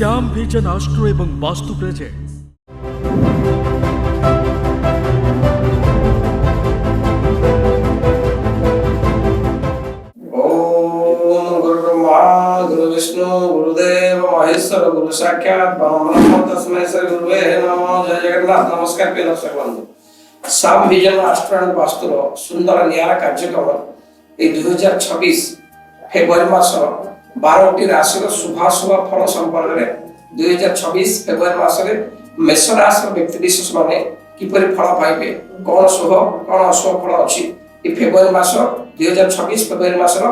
Shyam vision astro ଏବଂ ବାସ୍ତୁ presents. Om ଗୁରୁ ବ୍ରହ୍ମା ଗୁରୁ ବିଷ୍ଣୁ ଗୁରୁଦେବ ମହେଶ୍ୱର, ଗୁରୁ ସାକ୍ଷାତ ପରବ୍ରହ୍ମ, ତସ୍ମୈ ଶ୍ରୀ ଗୁରୁବେ ନମଃ। ଜୟ ଜଗନ୍ନାଥ। ନମସ୍କାର ପ୍ରିୟ ଦର୍ଶକ ବନ୍ଧୁ, ସାମ ଭିଜନ ଆଷ୍ଟ୍ରୋ ଆଣ୍ଡ ବାସ୍ତୁର ସୁନ୍ଦର ନିଆରା କାର୍ଯ୍ୟକ୍ରମ ଏଇ 2026 ଫେବୃଆରୀ ମାସର 12ଟି ରାଶିର ଶୁଭାଶୁଭ ଫଳ ସମ୍ପର୍କରେ, 2026 ଫେବୃଆରୀ ମାସରେ ମେଷ ରାଶିର ବ୍ୟକ୍ତି ବିଶେଷ ମାନେ କିପରି ଫଳ ପାଇବେ, କଣ ଶୁଭ କଣ ଅଶୁଭ ଫଳ ଅଛି, ଏ ଫେବୃଆରୀ ମାସ, 2026 ଫେବୃଆରୀ ମାସର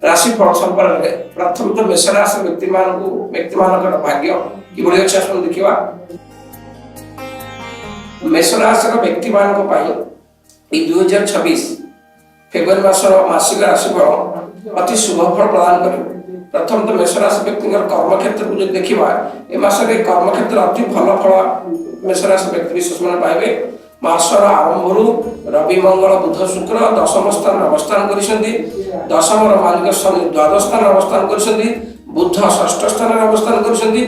ରାଶି ଫଳ ସମ୍ପର୍କରେ। ପ୍ରଥମ ତ ମେଷ ରାଶିର ବ୍ୟକ୍ତିମାନଙ୍କର ଭାଗ୍ୟ କିଭଳି ଅଛି, ଆସନ୍ତୁ ଦେଖିବା। ମେଷ ରାଶିର ବ୍ୟକ୍ତିମାନଙ୍କ ପାଇଁ ଏଇ 2026 ଫେବୃଆରୀ ମାସର ମାସିକ ରାଶିଫଳ ଅତି ଶୁଭ ଫଳ ପ୍ରଦାନ କରିବ। ପ୍ରଥମ ତ ମେଷ ରାଶି ବ୍ୟକ୍ତିଙ୍କର କର୍ମକ୍ଷେତ୍ରକୁ ଯଦି ଦେଖିବା, ଏ ମାସରେ କର୍ମକ୍ଷେତ୍ର ଅତି ଭଲ ଫଳ ମେଷ ରାଶି ବ୍ୟକ୍ତି ବିଶେଷ ମାନେ ପାଇବେ। ମାସର ଆରମ୍ଭରୁ ରବି, ମଙ୍ଗଳ, ବୁଧ, ଶୁକ୍ର ଦଶମ ସ୍ଥାନରେ ଅବସ୍ଥାନ କରିଛନ୍ତି। ଦଶମର ମାଲିକ ଶନି ଦ୍ୱାଦଶ ସ୍ଥାନରେ ଅବସ୍ଥାନ କରିଛନ୍ତି। ବୁଧ ଷଷ୍ଠ ସ୍ଥାନରେ ଅବସ୍ଥାନ କରିଛନ୍ତି।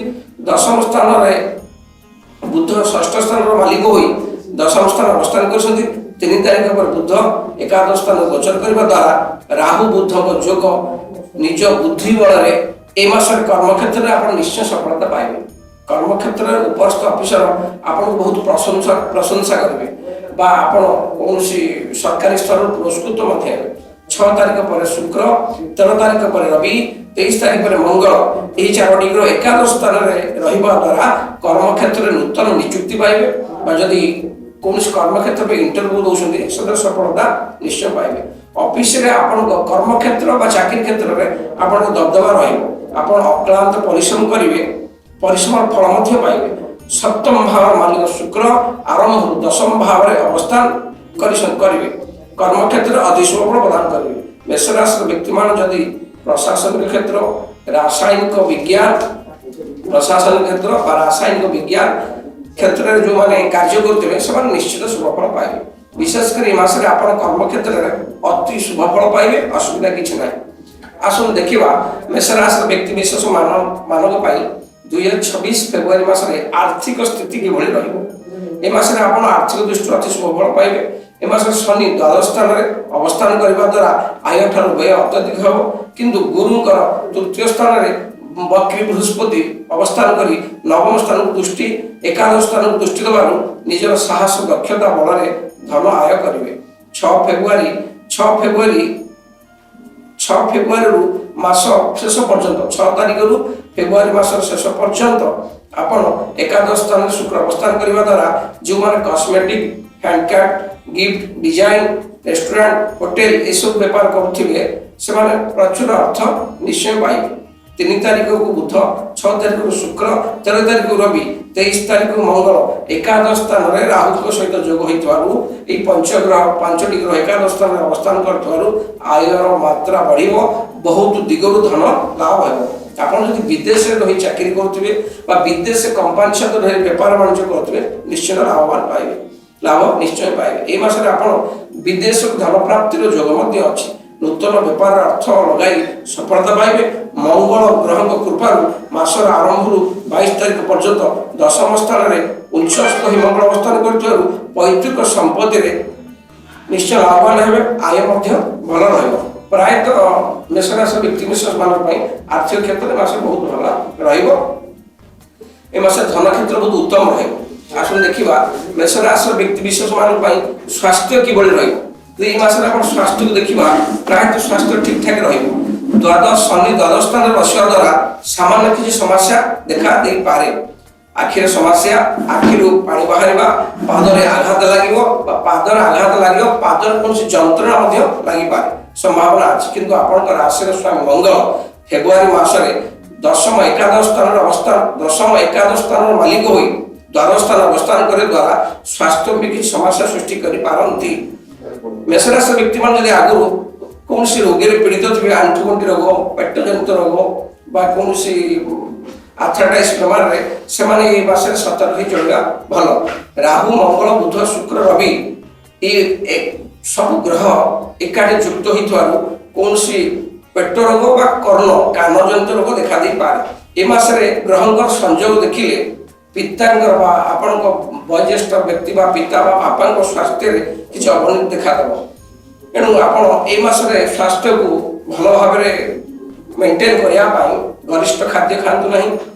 ଦଶମ ସ୍ଥାନରେ ବୁଧ ଷଷ୍ଠ ସ୍ଥାନର ମାଲିକ ହୋଇ ଦଶମ ସ୍ଥାନ ଅବସ୍ଥାନ କରିଛନ୍ତି। 3 ତାରିଖ ପରେ ବୁଧ ଏକାଦଶ ସ୍ଥାନ ଗୋଚର କରିବା ଦ୍ୱାରା ରାହୁ ବୁଧଙ୍କ ଯୋଗ, ନିଜ ବୁଦ୍ଧି ବଳରେ ଏ ମାସରେ କର୍ମକ୍ଷେତ୍ରରେ ଆପଣ ନିଶ୍ଚୟ ସଫଳତା ପାଇବେ। କର୍ମକ୍ଷେତ୍ରରେ ଉପରସ୍ଥ ଅଫିସର ଆପଣଙ୍କୁ ବହୁତ ପ୍ରଶଂସା କରିବେ ବା ଆପଣ କୌଣସି ସରକାରୀ ସ୍ତରରୁ ପୁରସ୍କୃତ ମଧ୍ୟ ହେବେ। 6 ତାରିଖ ପରେ ଶୁକ୍ର, 13 ତାରିଖ ପରେ ରବି, 23 ତାରିଖ ପରେ ମଙ୍ଗଳ, ଏହି ଚାରୋଟି ଗ୍ରହ ଏକାଦଶ ସ୍ଥାନରେ ରହିବା ଦ୍ୱାରା କର୍ମକ୍ଷେତ୍ରରେ ନୂତନ ନିଯୁକ୍ତି ପାଇବେ ବା ଯଦି କୌଣସି କର୍ମକ୍ଷେତ୍ର ପାଇଁ ଇଣ୍ଟରଭ୍ୟୁ ଦେଉଛନ୍ତି, ସେଥିରେ ସଫଳତା ନିଶ୍ଚୟ ପାଇବେ। ଅଫିସରେ ଆପଣଙ୍କ କର୍ମକ୍ଷେତ୍ର ବା ଚାକିରି କ୍ଷେତ୍ରରେ ଆପଣଙ୍କ ଦବଦବା ରହିବ। ଆପଣ ଅକ୍ଳାନ୍ତ ପରିଶ୍ରମ କରିବେ, ପରିଶ୍ରମର ଫଳ ମଧ୍ୟ ପାଇବେ। ସପ୍ତମ ଭାବର ମାଲିକ ଶୁକ୍ର ଆରମ୍ଭରୁ ଦଶମ ଭାବରେ ଅବସ୍ଥାନ କରିବେ। କର୍ମକ୍ଷେତ୍ରରେ ଅତି ଶୁଭ ଫଳ ପ୍ରଦାନ କରିବେ। ମେଷରାଶିର ବ୍ୟକ୍ତିମାନେ ଯଦି ପ୍ରଶାସନିକ କ୍ଷେତ୍ର, ରାସାୟନିକ ବିଜ୍ଞାନ, ପ୍ରଶାସନିକ କ୍ଷେତ୍ର ବା ରାସାୟନିକ ବିଜ୍ଞାନ କ୍ଷେତ୍ରରେ ଯେଉଁମାନେ କାର୍ଯ୍ୟ କରୁଥିବେ, ସେମାନେ ନିଶ୍ଚିତ ଶୁଭ ଫଳ ପାଇବେ। ବିଶେଷ କରି ଏ ମାସରେ ଆପଣ କର୍ମକ୍ଷେତ୍ରରେ ଅତି ଶୁଭ ଫଳ ପାଇବେ, ଅସୁବିଧା କିଛି ନାହିଁ। ଆସନ୍ତୁ ଦେଖିବା ମେଷରାଶିର ବ୍ୟକ୍ତି ବିଶେଷ ମାନଙ୍କ ପାଇଁ 2026 ଫେବୃଆରୀ ମାସରେ ଆର୍ଥିକ ସ୍ଥିତି କିଭଳି ରହିବ। ଏ ମାସରେ ଆପଣ ଆର୍ଥିକ ଦୃଷ୍ଟିରୁ ଅତି ଶୁଭ ଫଳ ପାଇବେ। ଏ ମାସରେ ଶନି ଦ୍ୱାଦଶ ସ୍ଥାନରେ ଅବସ୍ଥାନ କରିବା ଦ୍ୱାରା ଆୟ ଠାରୁ ବ୍ୟୟ ଅତ୍ୟଧିକ ହେବ। କିନ୍ତୁ ଗୁରୁଙ୍କର ତୃତୀୟ ସ୍ଥାନରେ ବକ୍ରି ବୃହସ୍ପତି ଅବସ୍ଥାନ କରି ନବମ ସ୍ଥାନକୁ ଦୃଷ୍ଟି, ଏକାଦଶ ସ୍ଥାନକୁ ଦୃଷ୍ଟି ଦେବାରୁ ନିଜର ସାହସ ଦକ୍ଷତା ବଳରେ ଧନ ଆୟ କରିବେ। 6 ଫେବୃଆରୀ, 6 ଫେବୃଆରୀରୁ ମାସ ଶେଷ ପର୍ଯ୍ୟନ୍ତ, 6 ତାରିଖରୁ ଫେବୃଆରୀ ମାସର ଶେଷ ପର୍ଯ୍ୟନ୍ତ ଆପଣ ଏକାଦଶ ସ୍ଥାନରେ ଶୁକ୍ର ଅବସ୍ଥାନ କରିବା ଦ୍ୱାରା ଯେଉଁମାନେ cosmetic, handcraft, gift, design, restaurant, hotel ଏସବୁ ବେପାର କରୁଥିବେ, ସେମାନେ ପ୍ରଚୁର ଅର୍ଥ ନିଶ୍ଚୟ ପାଇବେ। 3 ତାରିଖକୁ ବୁଧ, 6 ତାରିଖକୁ ଶୁକ୍ର, 13 ତାରିଖକୁ ରବି, 23 ତାରିଖକୁ ମଙ୍ଗଳ ଏକାଦଶ ସ୍ଥାନରେ ରାହୁଙ୍କ ସହିତ ଯୋଗ ହୋଇଥିବାରୁ, ଏହି ପଞ୍ଚଗ୍ରହ, ପାଞ୍ଚଟି ଗ୍ରହ ଏକାଦଶ ସ୍ଥାନରେ ଅବସ୍ଥାନ କରୁଥିବାରୁ ଆୟର ମାତ୍ରା ବଢ଼ିବ। ବହୁତ ଦିଗରୁ ଧନ ଲାଭ ହେବ। ଆପଣ ଯଦି ବିଦେଶରେ ରହି ଚାକିରି କରୁଥିବେ ବା ବିଦେଶ କମ୍ପାନୀ ସହିତ ରହି ବେପାର ବାଣିଜ୍ୟ କରୁଥିବେ, ନିଶ୍ଚିତ ଲାଭବାନ ପାଇବେ, ଲାଭ ନିଶ୍ଚୟ ପାଇବେ। ଏଇ ମାସରେ ଆପଣ ବିଦେଶରୁ ଧନ ପ୍ରାପ୍ତିର ଯୋଗ ମଧ୍ୟ ଅଛି। ନୂତନ ବେପାରର ଅର୍ଥ ଲଗାଇ ସଫଳତା ପାଇବେ। ମଙ୍ଗଳ ଗ୍ରହଙ୍କ କୃପାରୁ ମାସର ଆରମ୍ଭରୁ 22 ତାରିଖ ପର୍ଯ୍ୟନ୍ତ ଦଶମ ସ୍ଥାନରେ ଉଚ୍ଚସ୍ଥ ହୋଇ ମଙ୍ଗଳ ଅବସ୍ଥାନ କରୁଥିବାରୁ ପୈତୃକ ସମ୍ପତ୍ତିରେ ନିଶ୍ଚୟ ଲାଭବାନ ହେବେ। ଆୟ ମଧ୍ୟ ଭଲ ରହିବ। ପ୍ରାୟତଃ ମେଷରାଶି ବ୍ୟକ୍ତି ବିଶେଷ ମାନଙ୍କ ପାଇଁ ଆର୍ଥିକ କ୍ଷେତ୍ରରେ ମାସ ବହୁତ ଭଲ ରହିବ। ଏ ମାସରେ ଧନ କ୍ଷେତ୍ର ବହୁତ ଉତ୍ତମ ରହିବ। ଆସନ୍ତୁ ଦେଖିବା ମେଷରାଶିର ବ୍ୟକ୍ତି ବିଶେଷ ମାନଙ୍କ ପାଇଁ ସ୍ୱାସ୍ଥ୍ୟ କିଭଳି ରହିବ। ତ ଏଇ ମାସରେ ଆପଣ ସ୍ୱାସ୍ଥ୍ୟକୁ ଦେଖିବା, ପ୍ରାୟତଃ ସ୍ୱାସ୍ଥ୍ୟ ଠିକ ଠାକ ରହିବ। ଶନି ଦ୍ୱାଦଶ ସ୍ଥାନରେ ବସିବା ଦ୍ୱାରା ସାମାନ୍ୟ କିଛି ସମସ୍ୟା ଦେଖା ଦେଇପାରେ। ଆଖିର ସମସ୍ୟା, ଆଖିରୁ ପାଣି ବାହାରିବା, ପାଦରେ ଆଘାତ ଲାଗିବ ବା ପାଦରେ ଆଘାତ ଲାଗିବ, ପାଦରେ କୌଣସି ଯନ୍ତ୍ରଣା ମଧ୍ୟ ଲାଗିପାରେ, ସମ୍ଭାବନା ଅଛି। କିନ୍ତୁ ଆପଣଙ୍କ ରାଶିର ସ୍ୱାମୀ ମଙ୍ଗଳ ଫେବୃଆରୀ ମାସରେ ଦଶମ ଏକାଦଶ ସ୍ଥାନରେ ଅବସ୍ଥାନ, ଦଶମ ଏକାଦଶ ସ୍ଥାନର ମାଲିକ ହୋଇ ଦ୍ୱାଦଶ ସ୍ଥାନ ଅବସ୍ଥାନ କରିବା ଦ୍ୱାରା ସ୍ୱାସ୍ଥ୍ୟ ବି କିଛି ସମସ୍ୟା ସୃଷ୍ଟି କରିପାରନ୍ତି। ମେଷରାଶି ବ୍ୟକ୍ତିମାନେ ଯଦି ଆଗରୁ କୌଣସି ରୋଗରେ ପୀଡ଼ିତ ଥିବେ, ଆଣ୍ଠୁଗଣ୍ଠି ରୋଗ, ପେଟ ଜନିତ ରୋଗ ବା କୌଣସି ଆର୍ଥ୍ରାଇଟିସ୍ ବେମାରରେ, ସେମାନେ ଏଇ ମାସରେ ସତର୍କ ହୋଇ ଚଳିବା ଭଲ। ରାହୁ, ମଙ୍ଗଳ, ବୁଧ, ଶୁକ୍ର, ରବି ଏ ସବୁ ଗ୍ରହ ଏକାଠି ଯୁକ୍ତ ହୋଇଥିବାରୁ କୌଣସି ପେଟ ରୋଗ ବା କର୍ଣ୍ଣ କାନ ଜନିତ ରୋଗ ଦେଖା ଦେଇପାରେ। ଏ ମାସରେ ଗ୍ରହଙ୍କର ସଂଯୋଗ ଦେଖିଲେ ପିତାଙ୍କର ବା ଆପଣଙ୍କ ବୟୋଜ୍ୟେଷ୍ଠ ବ୍ୟକ୍ତି ବା ପିତା ବା ବାପାଙ୍କ ସ୍ୱାସ୍ଥ୍ୟରେ କିଛି ଅବନତି ଦେଖାଦେବ। ଏଣୁ ଆପଣ ଏଇ ମାସରେ ସ୍ୱାସ୍ଥ୍ୟକୁ ଭଲ ଭାବରେ ମେଣ୍ଟେନ୍ କରିବା ପାଇଁ ଗରିଷ୍ଠ ଖାଦ୍ୟ ଖାଆନ୍ତୁ ନାହିଁ,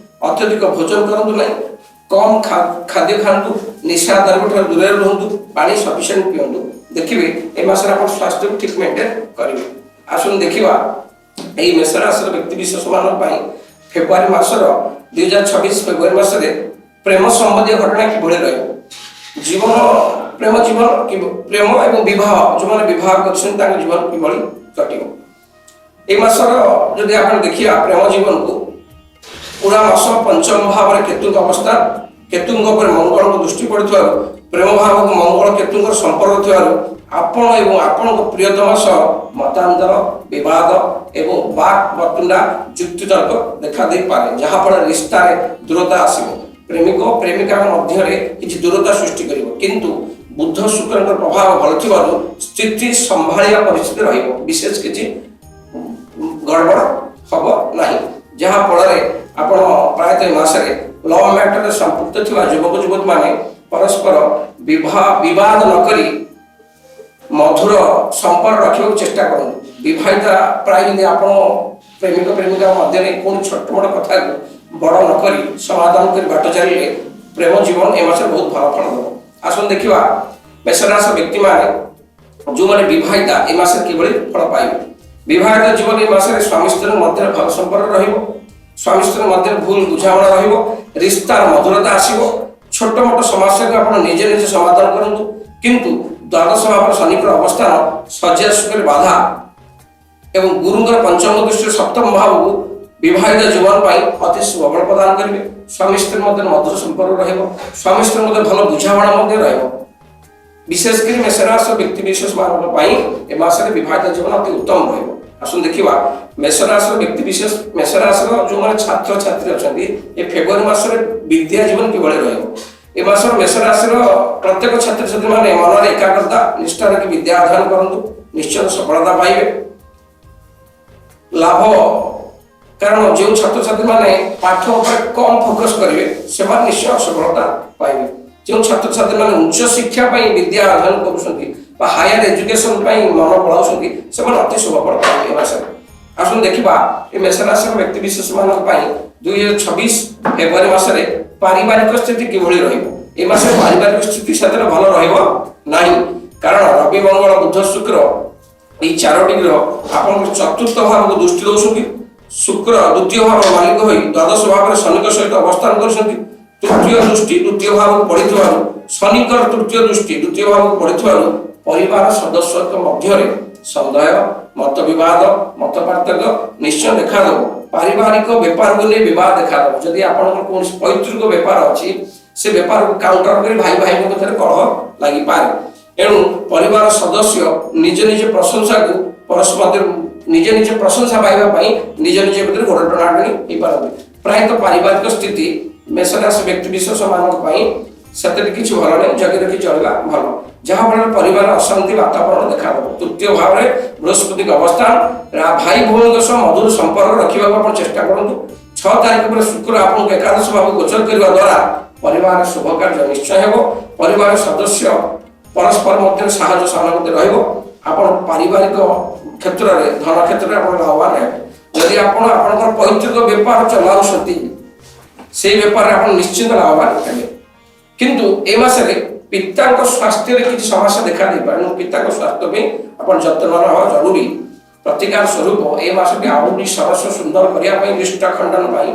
ଅତ୍ୟଧିକ ଭୋଜନ କରନ୍ତୁ ନାହିଁ, କମ୍ ଖାଦ୍ୟ ଖାଆନ୍ତୁ, ନିଶା ଦ୍ରବ୍ୟ ଠାରୁ ଦୂରରେ ରୁହନ୍ତୁ, ପାଣି ସଫିସିଏଣ୍ଟ ପିଅନ୍ତୁ। ଦେଖିବେ, ଏ ମାସରେ ଆପଣ ସ୍ୱାସ୍ଥ୍ୟକୁ ଠିକ୍ ମେଣ୍ଟେନ୍ କରିବେ। ଆସନ୍ତୁ ଦେଖିବା, ଏହି ମେଷ ରାଶିର ବ୍ୟକ୍ତି ବିଶେଷମାନଙ୍କ ପାଇଁ ଫେବୃଆରୀ ମାସର, 2026 ଫେବୃଆରୀ ମାସରେ ପ୍ରେମ ସମ୍ବନ୍ଧୀୟ ଘଟଣା କିଭଳି ରହିବ, ଜୀବନ, ପ୍ରେମ ଜୀବନ, ପ୍ରେମ ଏବଂ ବିବାହ, ଯେଉଁମାନେ ବିବାହ କରିଛନ୍ତି ତାଙ୍କ ଜୀବନ କିଭଳି କଟିବ। ଏଇ ମାସର ଯଦି ଆପଣ ଦେଖିବା ପ୍ରେମ ଜୀବନକୁ, ପୁରା ମାସ ପଞ୍ଚମ ଭାବରେ କେତୁଙ୍କ ଅବସ୍ଥା, କେତୁଙ୍କ ଉପରେ ମଙ୍ଗଳଙ୍କ ଦୃଷ୍ଟି ପଡୁଥିବାରୁ, ପ୍ରେମ ଭାବକୁ ମଙ୍ଗଳ କେତୁଙ୍କର ସମ୍ପର୍କ ଥିବାରୁ ଆପଣ ଏବଂ ଆପଣଙ୍କ ପ୍ରିୟତମ ସହ ମତାନ୍ତର, ବିବାଦ ଏବଂ ବାକ୍ ବତୁଣ୍ଡା, ଯୁକ୍ତିତର୍କ ଦେଖା ଦେଇପାରେ, ଯାହାଫଳରେ ରିସ୍ତାରେ ଦୂରତା ଆସିବ। ପ୍ରେମିକ ପ୍ରେମିକାଙ୍କ ମଧ୍ୟରେ କିଛି ଦୂରତା ସୃଷ୍ଟି କରିବ। କିନ୍ତୁ ବୁଧ ଶୁକ୍ରଙ୍କର ପ୍ରଭାବ ଭଲ ଥିବାରୁ ସ୍ଥିତି ସମ୍ଭାଳିବା ପରିସ୍ଥିତି ରହିବ, ବିଶେଷ କିଛି ଗଡ଼ବଡ଼ ହବ ନାହିଁ। ଯାହା ଫଳରେ ଆପଣ ପ୍ରାୟତଃ ଏ ମାସରେ ଲଭ୍ ମ୍ୟାଟରରେ ସମ୍ପୃକ୍ତ ଥିବା ଯୁବକ ଯୁବତୀମାନେ ପରସ୍ପର ବିବାଦ ନ କରି ମଧୁର ସମ୍ପର୍କ ରଖିବାକୁ ଚେଷ୍ଟା କରନ୍ତୁ। ବିବାହିତା ପ୍ରାୟ ଯଦି ଆପଣ ପ୍ରେମିକ ପ୍ରେମିକା ମଧ୍ୟରେ କୌଣସି ଛୋଟ ମୋଟ କଥାକୁ ବଡ଼ ନ କରି ସମାଧାନ କରି ବାଟ ଚାଲିଲେ ପ୍ରେମ ଜୀବନ ଏ ମାସରେ ବହୁତ ଭଲ ଫଳ ଦେବ। ଆସନ୍ତୁ ଦେଖିବା, ମେଷରାଶି ବ୍ୟକ୍ତିମାନେ ଯେଉଁମାନେ ବିବାହିତା ଏ ମାସରେ କିଭଳି ଫଳ ପାଇବେ। ବିବାହିତ ଜୀବନ ଏ ମାସରେ ସ୍ୱାମୀ ସ୍ତ୍ରୀଙ୍କ ମଧ୍ୟରେ ଭଲ ସମ୍ପର୍କ ରହିବ। ସ୍ୱାମୀ ସ୍ତ୍ରୀଙ୍କ ମଧ୍ୟରେ ଭୁଲ ବୁଝାମଣା ରହିବ, ରିସ୍ତାର ମଧୁରତା ଆସିବ। ଛୋଟ ମୋଟ ସମସ୍ୟାକୁ ଆପଣ ନିଜେ ନିଜେ ସମାଧାନ କରନ୍ତୁ। କିନ୍ତୁ ଦ୍ୱାଦଶ ଭାବରେ ଶନିଙ୍କର ଅବସ୍ଥାନ, ଶଯ୍ୟା ସୁଖରେ ବାଧା ଏବଂ ଗୁରୁଙ୍କର ପଞ୍ଚମ ଦୃଷ୍ଟିରେ ସପ୍ତମ ଭାବକୁ ବିବାହିତ ଜୀବନ ପାଇଁ ଅତି ଶୁଭଫଳ ପ୍ରଦାନ କରିବେ। ସ୍ୱାମୀ ସ୍ତ୍ରୀ ମଧ୍ୟରେ ମଧୁର ସମ୍ପର୍କ ରହିବ, ସ୍ୱାମୀ ସ୍ତ୍ରୀ ମଧ୍ୟରେ ଭଲ ବୁଝାମଣା ମଧ୍ୟ ରହିବ। ବିଶେଷ କରି ମେଷରାଶି ବ୍ୟକ୍ତି ବିଶେଷ ମାନଙ୍କ ପାଇଁ ଏ ମାସରେ ବିବାହିତ ଜୀବନ ଅତି ଉତ୍ତମ ରହିବ। ଆସନ୍ତୁ ଦେଖିବା, ମେଷରାଶିର ବ୍ୟକ୍ତି ବିଶେଷ, ମେଷରାଶିର ଯେଉଁମାନେ ଛାତ୍ରଛାତ୍ରୀ ଅଛନ୍ତି, ଏ ଫେବୃଆରୀ ମାସରେ ବିଦ୍ୟା ଜୀବନ କିଭଳି ରହିବ। ଏ ମାସର ମେଷରାଶିର ପ୍ରତ୍ୟେକ ଛାତ୍ରଛାତ୍ରୀ ମାନେ ମନରେ ଏକାଗ୍ରତା, ନିଷ୍ଠା ରଖି ବିଦ୍ୟା ଅଧ୍ୟୟନ କରନ୍ତୁ, ନିଶ୍ଚୟ ସଫଳତା ପାଇବେ, ଲାଭ। କାରଣ ଯେଉଁ ଛାତ୍ରଛାତ୍ରୀ ମାନେ ପାଠ ଉପରେ କମ୍ ଫୋକସ୍ କରିବେ, ସେମାନେ ନିଶ୍ଚୟ ଅସଫଳତା ପାଇବେ। ଯେଉଁ ଛାତ୍ରଛାତ୍ରୀ ମାନେ ଉଚ୍ଚ ଶିକ୍ଷା ପାଇଁ ବିଦ୍ୟା ଅଧ୍ୟୟନ କରୁଛନ୍ତି ବା ହାୟର ଏଜୁକେସନ ପାଇଁ ମନ ବଳାଉଛନ୍ତି, ସେମାନେ ଅତି ଶୁଭଫଳ ପାଇବେ ଏ ମାସରେ। ଆସନ୍ତୁ ଦେଖିବା, ଏ ମେଷରାଶିର ବ୍ୟକ୍ତି ବିଶେଷ ମାନଙ୍କ ପାଇଁ 2026 ଫେବୃଆରୀ ମାସରେ ପାରିବାରିକ ସ୍ଥିତି କିଭଳି ରହିବ। ଏ ମାସରେ ପାରିବାରିକ ସ୍ଥିତି ସେଥିରେ ଭଲ ରହିବ ନାହିଁ। କାରଣ ରବି, ମଙ୍ଗଳ, ବୁଧ, ଶୁକ୍ର ଏଇ ଚାରୋଟି ଗ୍ରହ ଆପଣଙ୍କ ଚତୁର୍ଥ ଭାବକୁ ଦୃଷ୍ଟି ଦଉଛନ୍ତି। ଶୁକ୍ର ଦ୍ୱିତୀୟ ଭାବର ମାଲିକ ହୋଇ ଦ୍ୱାଦଶ ଭାବରେ ଶନିଙ୍କ ସହିତ ଅବସ୍ଥାନ କରୁଛନ୍ତି। ତୃତୀୟ ଦୃଷ୍ଟି ଦ୍ୱିତୀୟ ଭାବକୁ ପଡ଼ିଥିବାରୁ, ଶନିଙ୍କର ତୃତୀୟ ଦୃଷ୍ଟି ଦ୍ୱିତୀୟ ଭାବକୁ ପଡ଼ିଥିବାରୁ ପରିବାର ସଦସ୍ୟଙ୍କ ମଧ୍ୟରେ ସନ୍ଦେହ, ମତ ବିବାଦ, ମତ ପାର୍ଥକ୍ୟ ନିଶ୍ଚୟ ଦେଖାଦେବ। ପାରିବାରିକ ବେପାରକୁ ନେଇ ବିବାଦ ଦେଖାଦେବ। ଯଦି ଆପଣଙ୍କର କୌଣସି ପୈତୃକ ବେପାର ଅଛି, ସେ ବେପାରକୁ କାଉଣ୍ଟର କରି ଭାଇ ଭାଇଙ୍କ ମଧ୍ୟରେ କଳହ ଲାଗିପାରେ। ଏଣୁ ପରିବାର ସଦସ୍ୟ ନିଜ ନିଜ ପ୍ରଶଂସାକୁ ପରସ୍ପର ନିଜ ନିଜ ପ୍ରଶଂସା ପାଇବା ପାଇଁ ନିଜ ନିଜ ଭିତରେ ଗୋଡ଼ ଟଣାଟଣି ହେଇପାରନ୍ତି। ପ୍ରାୟତଃ ପାରିବାରିକ ସ୍ଥିତି ମେଷରାଶି ବ୍ୟକ୍ତି ବିଶେଷ ମାନଙ୍କ ପାଇଁ ସେଥିରେ କିଛି ଭଲ ନାହିଁ, ଜଗି ରଖି ଚଳିବା ଭଲ। ଯାହାଫଳରେ ପରିବାର ଅଶାନ୍ତି ବାତାବରଣ ଦେଖାଦେବ। ତୃତୀୟ ଭାବରେ ବୃହସ୍ପତିଙ୍କ ଅବସ୍ଥାନ, ଭାଇ ଭଉଣୀଙ୍କ ସହ ମଧୁର ସମ୍ପର୍କ ରଖିବାକୁ ଆପଣ ଚେଷ୍ଟା କରନ୍ତୁ। 6 ତାରିଖ ପରେ ଶୁକ୍ର ଆପଣଙ୍କୁ ଏକାଦଶ ଭାବକୁ ଗୋଚର କରିବା ଦ୍ୱାରା ପରିବାର ଶୁଭ କାର୍ଯ୍ୟ ନିଶ୍ଚୟ ହେବ। ପରିବାର ସଦସ୍ୟ ପରସ୍ପର ମଧ୍ୟରେ ସାହାଯ୍ୟ ସହାନୁଭୂତି ରହିବ। ଆପଣ ପାରିବାରିକ କ୍ଷେତ୍ରରେ, ଧନ କ୍ଷେତ୍ରରେ ଆପଣ ଲାଭବାନ ହେବେ। ଯଦି ଆପଣ ଆପଣଙ୍କର ପୈତୃକ ବେପାର ଚଲାଉଛନ୍ତି, ସେଇ ବେପାରରେ ଆପଣ ନିଶ୍ଚିନ୍ତ ଲାଭବାନ ହେବେ। କିନ୍ତୁ ଏ ମାସରେ ପିତାଙ୍କ ସ୍ୱାସ୍ଥ୍ୟରେ କିଛି ସମସ୍ୟା ଦେଖା ଦେଇପାରେ। ତେଣୁ ପିତାଙ୍କ ସ୍ୱାସ୍ଥ୍ୟ ପାଇଁ ଆପଣ ଯତ୍ନବାନ ହେବା ଜରୁରୀ। ପ୍ରତିକାର ସ୍ୱରୂପ ଏ ମାସଟି ଆହୁରି ସରସ ସୁନ୍ଦର କରିବା ପାଇଁ, ରିଷ୍ଟ ଖଣ୍ଡନ ପାଇଁ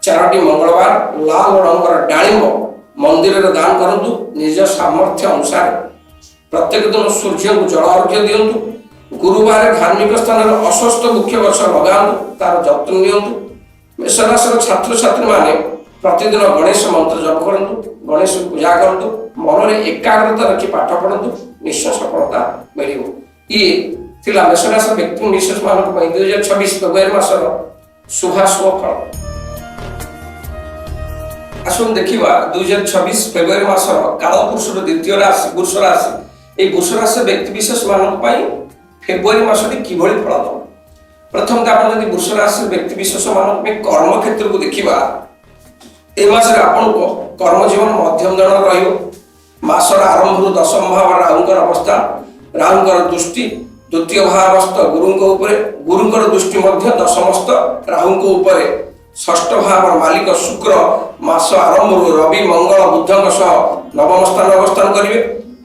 ଚାରୋଟି ମଙ୍ଗଳବାର ଲାଲ ରଙ୍ଗର ଡାଳିମ୍ବ ମନ୍ଦିରରେ ଦାନ କରନ୍ତୁ ନିଜ ସାମର୍ଥ୍ୟ ଅନୁସାରେ। ପ୍ରତ୍ୟେକ ଦିନ ସୂର୍ଯ୍ୟଙ୍କୁ ଜଳ ଅର୍ଘ୍ୟ ଦିଅନ୍ତୁ। ଗୁରୁବାର ଧାର୍ମିକ ସ୍ଥାନରେ ଅଶ୍ୱତ୍ଥ ବୃକ୍ଷ ଗଛ ଲଗାନ୍ତୁ, ତାର ଯତ୍ନ ନିଅନ୍ତୁ। ମେଷରାଶିର ଛାତ୍ରଛାତ୍ରୀମାନେ ପ୍ରତିଦିନ ଗଣେଶ ମନ୍ତ୍ର ଜପ କରନ୍ତୁ, ଗଣେଶ ପୂଜା କରନ୍ତୁ, ମନରେ ଏକାଗ୍ରତା ରଖି ପାଠ ପଢ଼ନ୍ତୁ, ନିଶ୍ଚୟ ସଫଳତା ମିଳିବ। ଇଏ ଥିଲା ମେଷରାଶିର ବ୍ୟକ୍ତି ବିଶେଷ ମାନଙ୍କ ପାଇଁ 2026 ଫେବୃଆରୀ ମାସର ଶୁଭାଶୁଭ ଫଳ। ଆସନ୍ତୁ ଦେଖିବା, 2026 ଫେବୃଆରୀ ମାସର କାଳପୁରୁଷର ଦ୍ୱିତୀୟ ରାଶି ବୃଷ ରାଶି। ଏଇ ବୃଷ ରାଶି ବ୍ୟକ୍ତି ବିଶେଷ ମାନଙ୍କ ପାଇଁ ଫେବୃଆରୀ ମାସଟି କିଭଳି ଫଳ ଦେବ। ପ୍ରଥମତଃ ଆପଣ ଯଦି ବୃଷ ରାଶି ବ୍ୟକ୍ତି ବିଶେଷ ମାନଙ୍କ ପାଇଁ କର୍ମ କ୍ଷେତ୍ରକୁ ଦେଖିବା, ଏ ମାସରେ ଆପଣଙ୍କ କର୍ମ ଜୀବନ ମଧ୍ୟମ ଧରଣର ରହିବ। ମାସର ଆରମ୍ଭରୁ ଦଶମ ଭାବରେ ରାହୁଙ୍କର ଅବସ୍ଥା, ରାହୁଙ୍କର ଦୃଷ୍ଟି ଦ୍ୱିତୀୟ ଭାବସ୍ଥ ଗୁରୁଙ୍କ ଉପରେ, ଗୁରୁଙ୍କର ଦୃଷ୍ଟି ମଧ୍ୟ ଦଶମସ୍ଥ ରାହୁଙ୍କ ଉପରେ। ଷଷ୍ଠ ଭାବର ମାଲିକ ଶୁକ୍ର ମାସ ଆରମ୍ଭରୁ ରବି, ମଙ୍ଗଳ, ବୁଧଙ୍କ ସହ ନବମ ସ୍ଥାନରେ ଅବସ୍ଥାନ କରିବେ।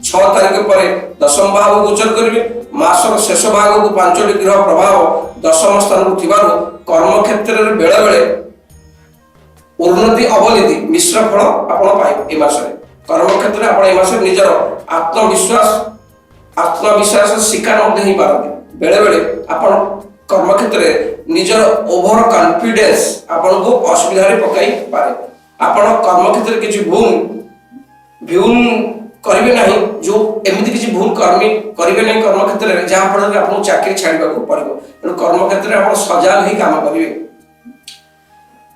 6 ତାରିଖ ପରେ ଦଶମ ଭାବକୁ ଗୋଚର କରିବେ। ମାସର ଶେଷ ଭାଗକୁ ପାଞ୍ଚଟି ଗ୍ରହ ପ୍ରଭାବ ଦଶମ ସ୍ଥାନକୁ ଥିବାରୁ କର୍ମକ୍ଷେତ୍ରରେ ବେଳେବେଳେ ଉନ୍ନତି ଅବନତି ମିଶ୍ର ଫଳ ଆପଣ ପାଇବେ। ଏ ମାସରେ କର୍ମକ୍ଷେତ୍ରରେ ଆପଣ ଏ ମାସରେ ନିଜର ଆତ୍ମବିଶ୍ୱାସ ଶିକାର ମଧ୍ୟ ହେଇପାରନ୍ତି। ବେଳେବେଳେ ଆପଣ କର୍ମକ୍ଷେତ୍ରରେ ନିଜର ଓଭର କନଫିଡେନ୍ସ ଆପଣଙ୍କୁ ଅସୁବିଧାରେ ପକାଇ ପାରେ। ଆପଣ କର୍ମକ୍ଷେତ୍ରରେ କିଛି ଭୁଲ ଭୁଲ କରିବେ ନାହିଁ, ଯୋଉ ଏମିତି କିଛି ଭୁଲ କର୍ମୀ କରିବେ ନାହିଁ କର୍ମକ୍ଷେତ୍ରରେ, ଯାହାଫଳରେ ଆପଣଙ୍କୁ ଚାକିରି ଛାଡ଼ିବାକୁ ପଡ଼ିବ। ତେଣୁ କର୍ମକ୍ଷେତ୍ରରେ ଆପଣ ସଜାଗ ହେଇ କାମ କରିବେ।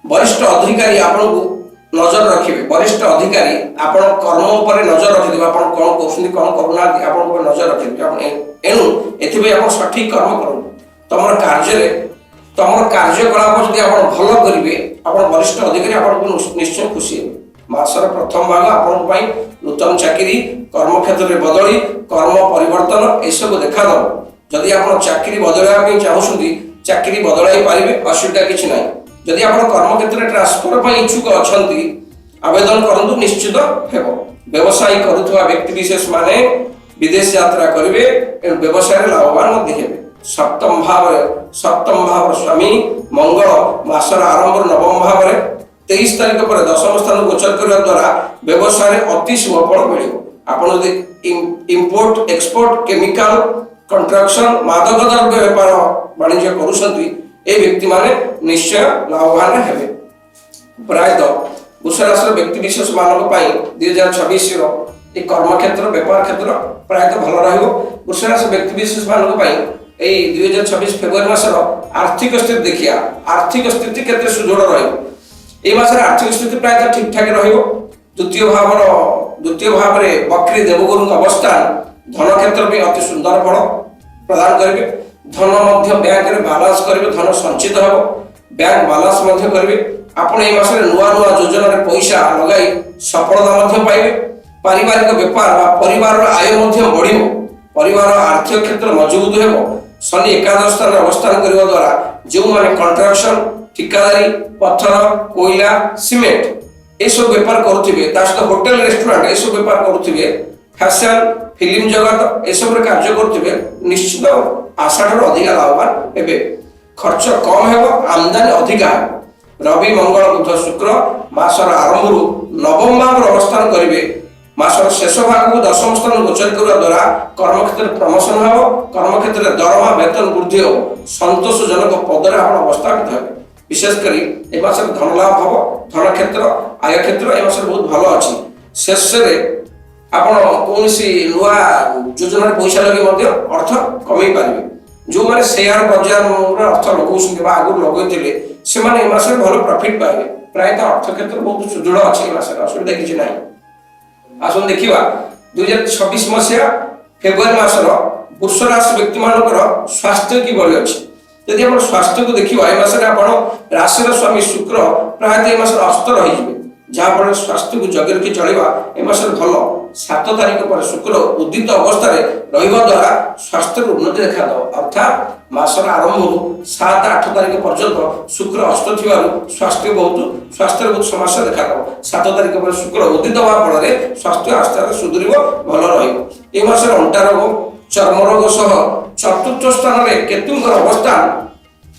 ବରିଷ୍ଠ ଅଧିକାରୀ ଆପଣଙ୍କୁ ନଜର ରଖିବେ। ବରିଷ୍ଠ ଅଧିକାରୀ ଆପଣ କର୍ମ ଉପରେ ନଜର ରଖିଦେବେ। ଆପଣ କଣ କରୁଛନ୍ତି, କଣ କରୁନାହାନ୍ତି, ଆପଣଙ୍କ ଉପରେ ନଜର ରଖିଦେବେ ଆପଣ। ଏଣୁ ଏଥିପାଇଁ ଆପଣ ସଠିକ କର୍ମ କରନ୍ତୁ। ତମର କାର୍ଯ୍ୟକଳାପ ଯଦି ଆପଣ ଭଲ କରିବେ, ଆପଣ ବରିଷ୍ଠ ଅଧିକାରୀ ଆପଣଙ୍କୁ ନିଶ୍ଚୟ ଖୁସି ହେବେ। ମାସର ପ୍ରଥମ ଭାଗ ଆପଣଙ୍କ ପାଇଁ ନୂତନ ଚାକିରି, କର୍ମକ୍ଷେତ୍ରରେ ବଦଳି, କର୍ମ ପରିବର୍ତ୍ତନ ଏସବୁ ଦେଖାଦେବ। ଯଦି ଆପଣ ଚାକିରି ବଦଳାଇବା ପାଇଁ ଚାହୁଁଛନ୍ତି, ଚାକିରି ବଦଳାଇ ପାରିବେ, ଅସୁବିଧା କିଛି ନାହିଁ। ଯଦି ଆପଣ କର୍ମକ୍ଷେତ୍ରରେ ଟ୍ରାନ୍ସଫର ପାଇଁ ଇଚ୍ଛୁକ ଅଛନ୍ତି, ଆବେଦନ କରନ୍ତୁ, ନିଶ୍ଚିତ ହେବ। ବ୍ୟବସାୟ କରୁଥିବା ବ୍ୟକ୍ତି ବିଶେଷ ମାନେ ବିଦେଶ ଯାତ୍ରା କରିବେ ଏବଂ ବ୍ୟବସାୟରେ ଲାଭବାନ ମଧ୍ୟ ହେବେ। ସପ୍ତମ ଭାବର ସ୍ୱାମୀ ମଙ୍ଗଳ ମାସର ଆରମ୍ଭରୁ ନବମ ଭାବରେ 23 ତାରିଖ ପରେ ଦଶମ ସ୍ଥାନକୁ ଗୋଚର କରିବା ଦ୍ୱାରା ବ୍ୟବସାୟରେ ଅତି ଶୁଭ ଫଳ ମିଳିବ। ଆପଣ ଯଦି ଇମ୍ପୋର୍ଟ, ଏକ୍ସପୋର୍ଟ, କେମିକାଲ, କଣ୍ଟ୍ରାକ୍ସନ, ମାଦକ ଦ୍ରବ୍ୟ ବେପାର ବାଣିଜ୍ୟ କରୁଛନ୍ତି, এই ବ୍ୟକ୍ତିମାନେ ନିଶ୍ଚୟ ଲାଭବାନ ହେବେ। ପ୍ରାୟତଃ ବୃଷ ରାଶିର ବ୍ୟକ୍ତି ବିଶେଷ ମାନଙ୍କ ପାଇଁ 2026ର ଏ କର୍ମକ୍ଷେତ୍ର, ବେପାର କ୍ଷେତ୍ର ପ୍ରାୟତଃ ଭଲ ରହିବ। ବୃଷ ରାଶି ବ୍ୟକ୍ତି ବିଶେଷ ମାନଙ୍କ ପାଇଁ ଏଇ 2026 ଫେବୃଆରୀ ମାସର ଆର୍ଥିକ ସ୍ଥିତି ଦେଖିବା। ଆର୍ଥିକ ସ୍ଥିତି କେତେ ସୁଦୃଢ଼ ରହିବ? ଏଇ ମାସରେ ଆର୍ଥିକ ସ୍ଥିତି ପ୍ରାୟତଃ ଠିକ ଠାକ ରହିବ। ଦ୍ୱିତୀୟ ଭାବରେ ବକ୍ରି ଦେବଗୁରୁଙ୍କ ଅବସ୍ଥାନ ଧନ କ୍ଷେତ୍ର ପାଇଁ ଅତି ସୁନ୍ଦର ଫଳ ପ୍ରଦାନ କରିବେ। ଧନ ମଧ୍ୟ ବ୍ୟାଙ୍କରେ ବାଲାନ୍ସ କରିବେ, ଧନ ସଞ୍ଚିତ ହେବ, ବ୍ୟାଙ୍କ ବାଲାନ୍ସ ମଧ୍ୟ କରିବେ। ଆପଣ ଏଇ ମାସରେ ନୂଆ ନୂଆ ଯୋଜନାରେ ପଇସା ଲଗାଇ ସଫଳତା ମଧ୍ୟ ପାଇବେ। ପାରିବାରିକ ବେପାର ବା ପରିବାରର ଆୟ ମଧ୍ୟ ବଢିବ। ପରିବାର ଆର୍ଥିକ କ୍ଷେତ୍ର ମଜବୁତ ହେବ। ଶନି ଏକାଦଶ ସ୍ଥାନରେ ଅବସ୍ଥାନ କରିବା ଦ୍ୱାରା ଯେଉଁମାନେ କଣ୍ଟ୍ରାକ୍ସନ, ଠିକାଦାରୀ, ପଥର, କୋଇଲା, ସିମେଣ୍ଟ ଏସବୁ ବେପାର କରୁଥିବେ, ତା ସହିତ ହୋଟେଲ, ରେଷ୍ଟୁରାଣ୍ଟ ଏସବୁ ବେପାର କରୁଥିବେ, ଫ୍ୟାସନ, ଫିଲ୍ମ ଜଗତ ଏସବୁରେ କାର୍ଯ୍ୟ କରୁଥିବେ, ନିଶ୍ଚିତ ଆଶାଠାରୁ ଅଧିକା ଲାଭବାନ ହେବେ। ଖର୍ଚ୍ଚ କମ ହେବ, ଆମଦାନୀ ଅଧିକା ହେବ। ରବି, ମଙ୍ଗଳ, ବୁଧ, ଶୁକ୍ର ମାସର ଆରମ୍ଭରୁ ନବମ ଭାବରେ ଅବସ୍ଥାନ କରିବେ। ମାସର ଶେଷ ଭାଗକୁ ଦଶମ ସ୍ଥାନ ଗୋଚର କରିବା ଦ୍ୱାରା କର୍ମକ୍ଷେତ୍ରରେ ପ୍ରମୋସନ ହେବ, କର୍ମକ୍ଷେତ୍ରରେ ଦରମା ବେତନ ବୃଦ୍ଧି ହେବ, ସନ୍ତୋଷଜନକ ପଦରେ ଆପଣ ଅବସ୍ଥାପିତ ହେବେ। ବିଶେଷ କରି ଏ ମାସରେ ଧନ ଲାଭ ହେବ। ଧନ କ୍ଷେତ୍ର, ଆୟ କ୍ଷେତ୍ର ଏ ମାସରେ ବହୁତ ଭଲ ଅଛି। ଶେଷରେ ଆପଣ କୌଣସି ନୂଆ ଯୋଜନାରେ ପଇସା ଲଗେଇ ମଧ୍ୟ ଅର୍ଥ କମେଇ ପାରିବେ। ଯେଉଁମାନେ ସେୟାର ବଜାରରେ ଅର୍ଥ ଲଗାଉଛନ୍ତି ବା ଆଗରୁ ଲଗାଇଥିଲେ, ସେମାନେ ଏ ମାସରେ ଭଲ ପ୍ରଫିଟ୍ ପାଇବେ। ପ୍ରାୟତଃ ଅର୍ଥ କ୍ଷେତ୍ର ବହୁତ ସୁଦୃଢ଼ ଅଛି ଏ ମାସରେ, ଅସୁବିଧା କିଛି ନାହିଁ। ଆସନ୍ତୁ ଦେଖିବା 2026 ମସିହା ଫେବୃଆରୀ ମାସର ବୃଷ ରାଶି ବ୍ୟକ୍ତିମାନଙ୍କର ସ୍ୱାସ୍ଥ୍ୟ କିଭଳି ଅଛି। ଯଦି ଆପଣ ସ୍ୱାସ୍ଥ୍ୟକୁ ଦେଖିବା, ଏ ମାସରେ ଆପଣ ରାଶିର ସ୍ୱାମୀ ଶୁକ୍ର ପ୍ରାୟତଃ ଏ ମାସରେ ଅସ୍ତ ରହିଯିବେ, ଯାହାଫଳରେ ସ୍ୱାସ୍ଥ୍ୟକୁ ଜଗି ରଖି ଚଳିବା ଏ ମାସରେ ଭଲ। 7 ତାରିଖ ପରେ ଶୁକ୍ର ଉଦିତ ଅବସ୍ଥାରେ ରହିବା ଦ୍ୱାରା ସ୍ୱାସ୍ଥ୍ୟର ଉନ୍ନତି ଦେଖାଦେବ। ଅର୍ଥାତ୍ ମାସର ଆରମ୍ଭରୁ 7-8 ତାରିଖ ପର୍ଯ୍ୟନ୍ତ ଶୁକ୍ର ଅସ୍ତ ଥିବାରୁ ସ୍ୱାସ୍ଥ୍ୟରେ ବହୁତ ସମସ୍ୟା ଦେଖାଦେବ। 7 ତାରିଖ ପରେ ଶୁକ୍ର ଉଦିତ ହେବା ଫଳରେ ସ୍ୱାସ୍ଥ୍ୟ ଆସ୍ତେ ଆସ୍ତେ ସୁଧୁରିବ, ଭଲ ରହିବ। ଏ ମାସରେ ଅଣ୍ଟା ରୋଗ, ଚର୍ମ ରୋଗ ସହ ଚତୁର୍ଥ ସ୍ଥାନରେ କେତୁଙ୍କର ଅବସ୍ଥାନ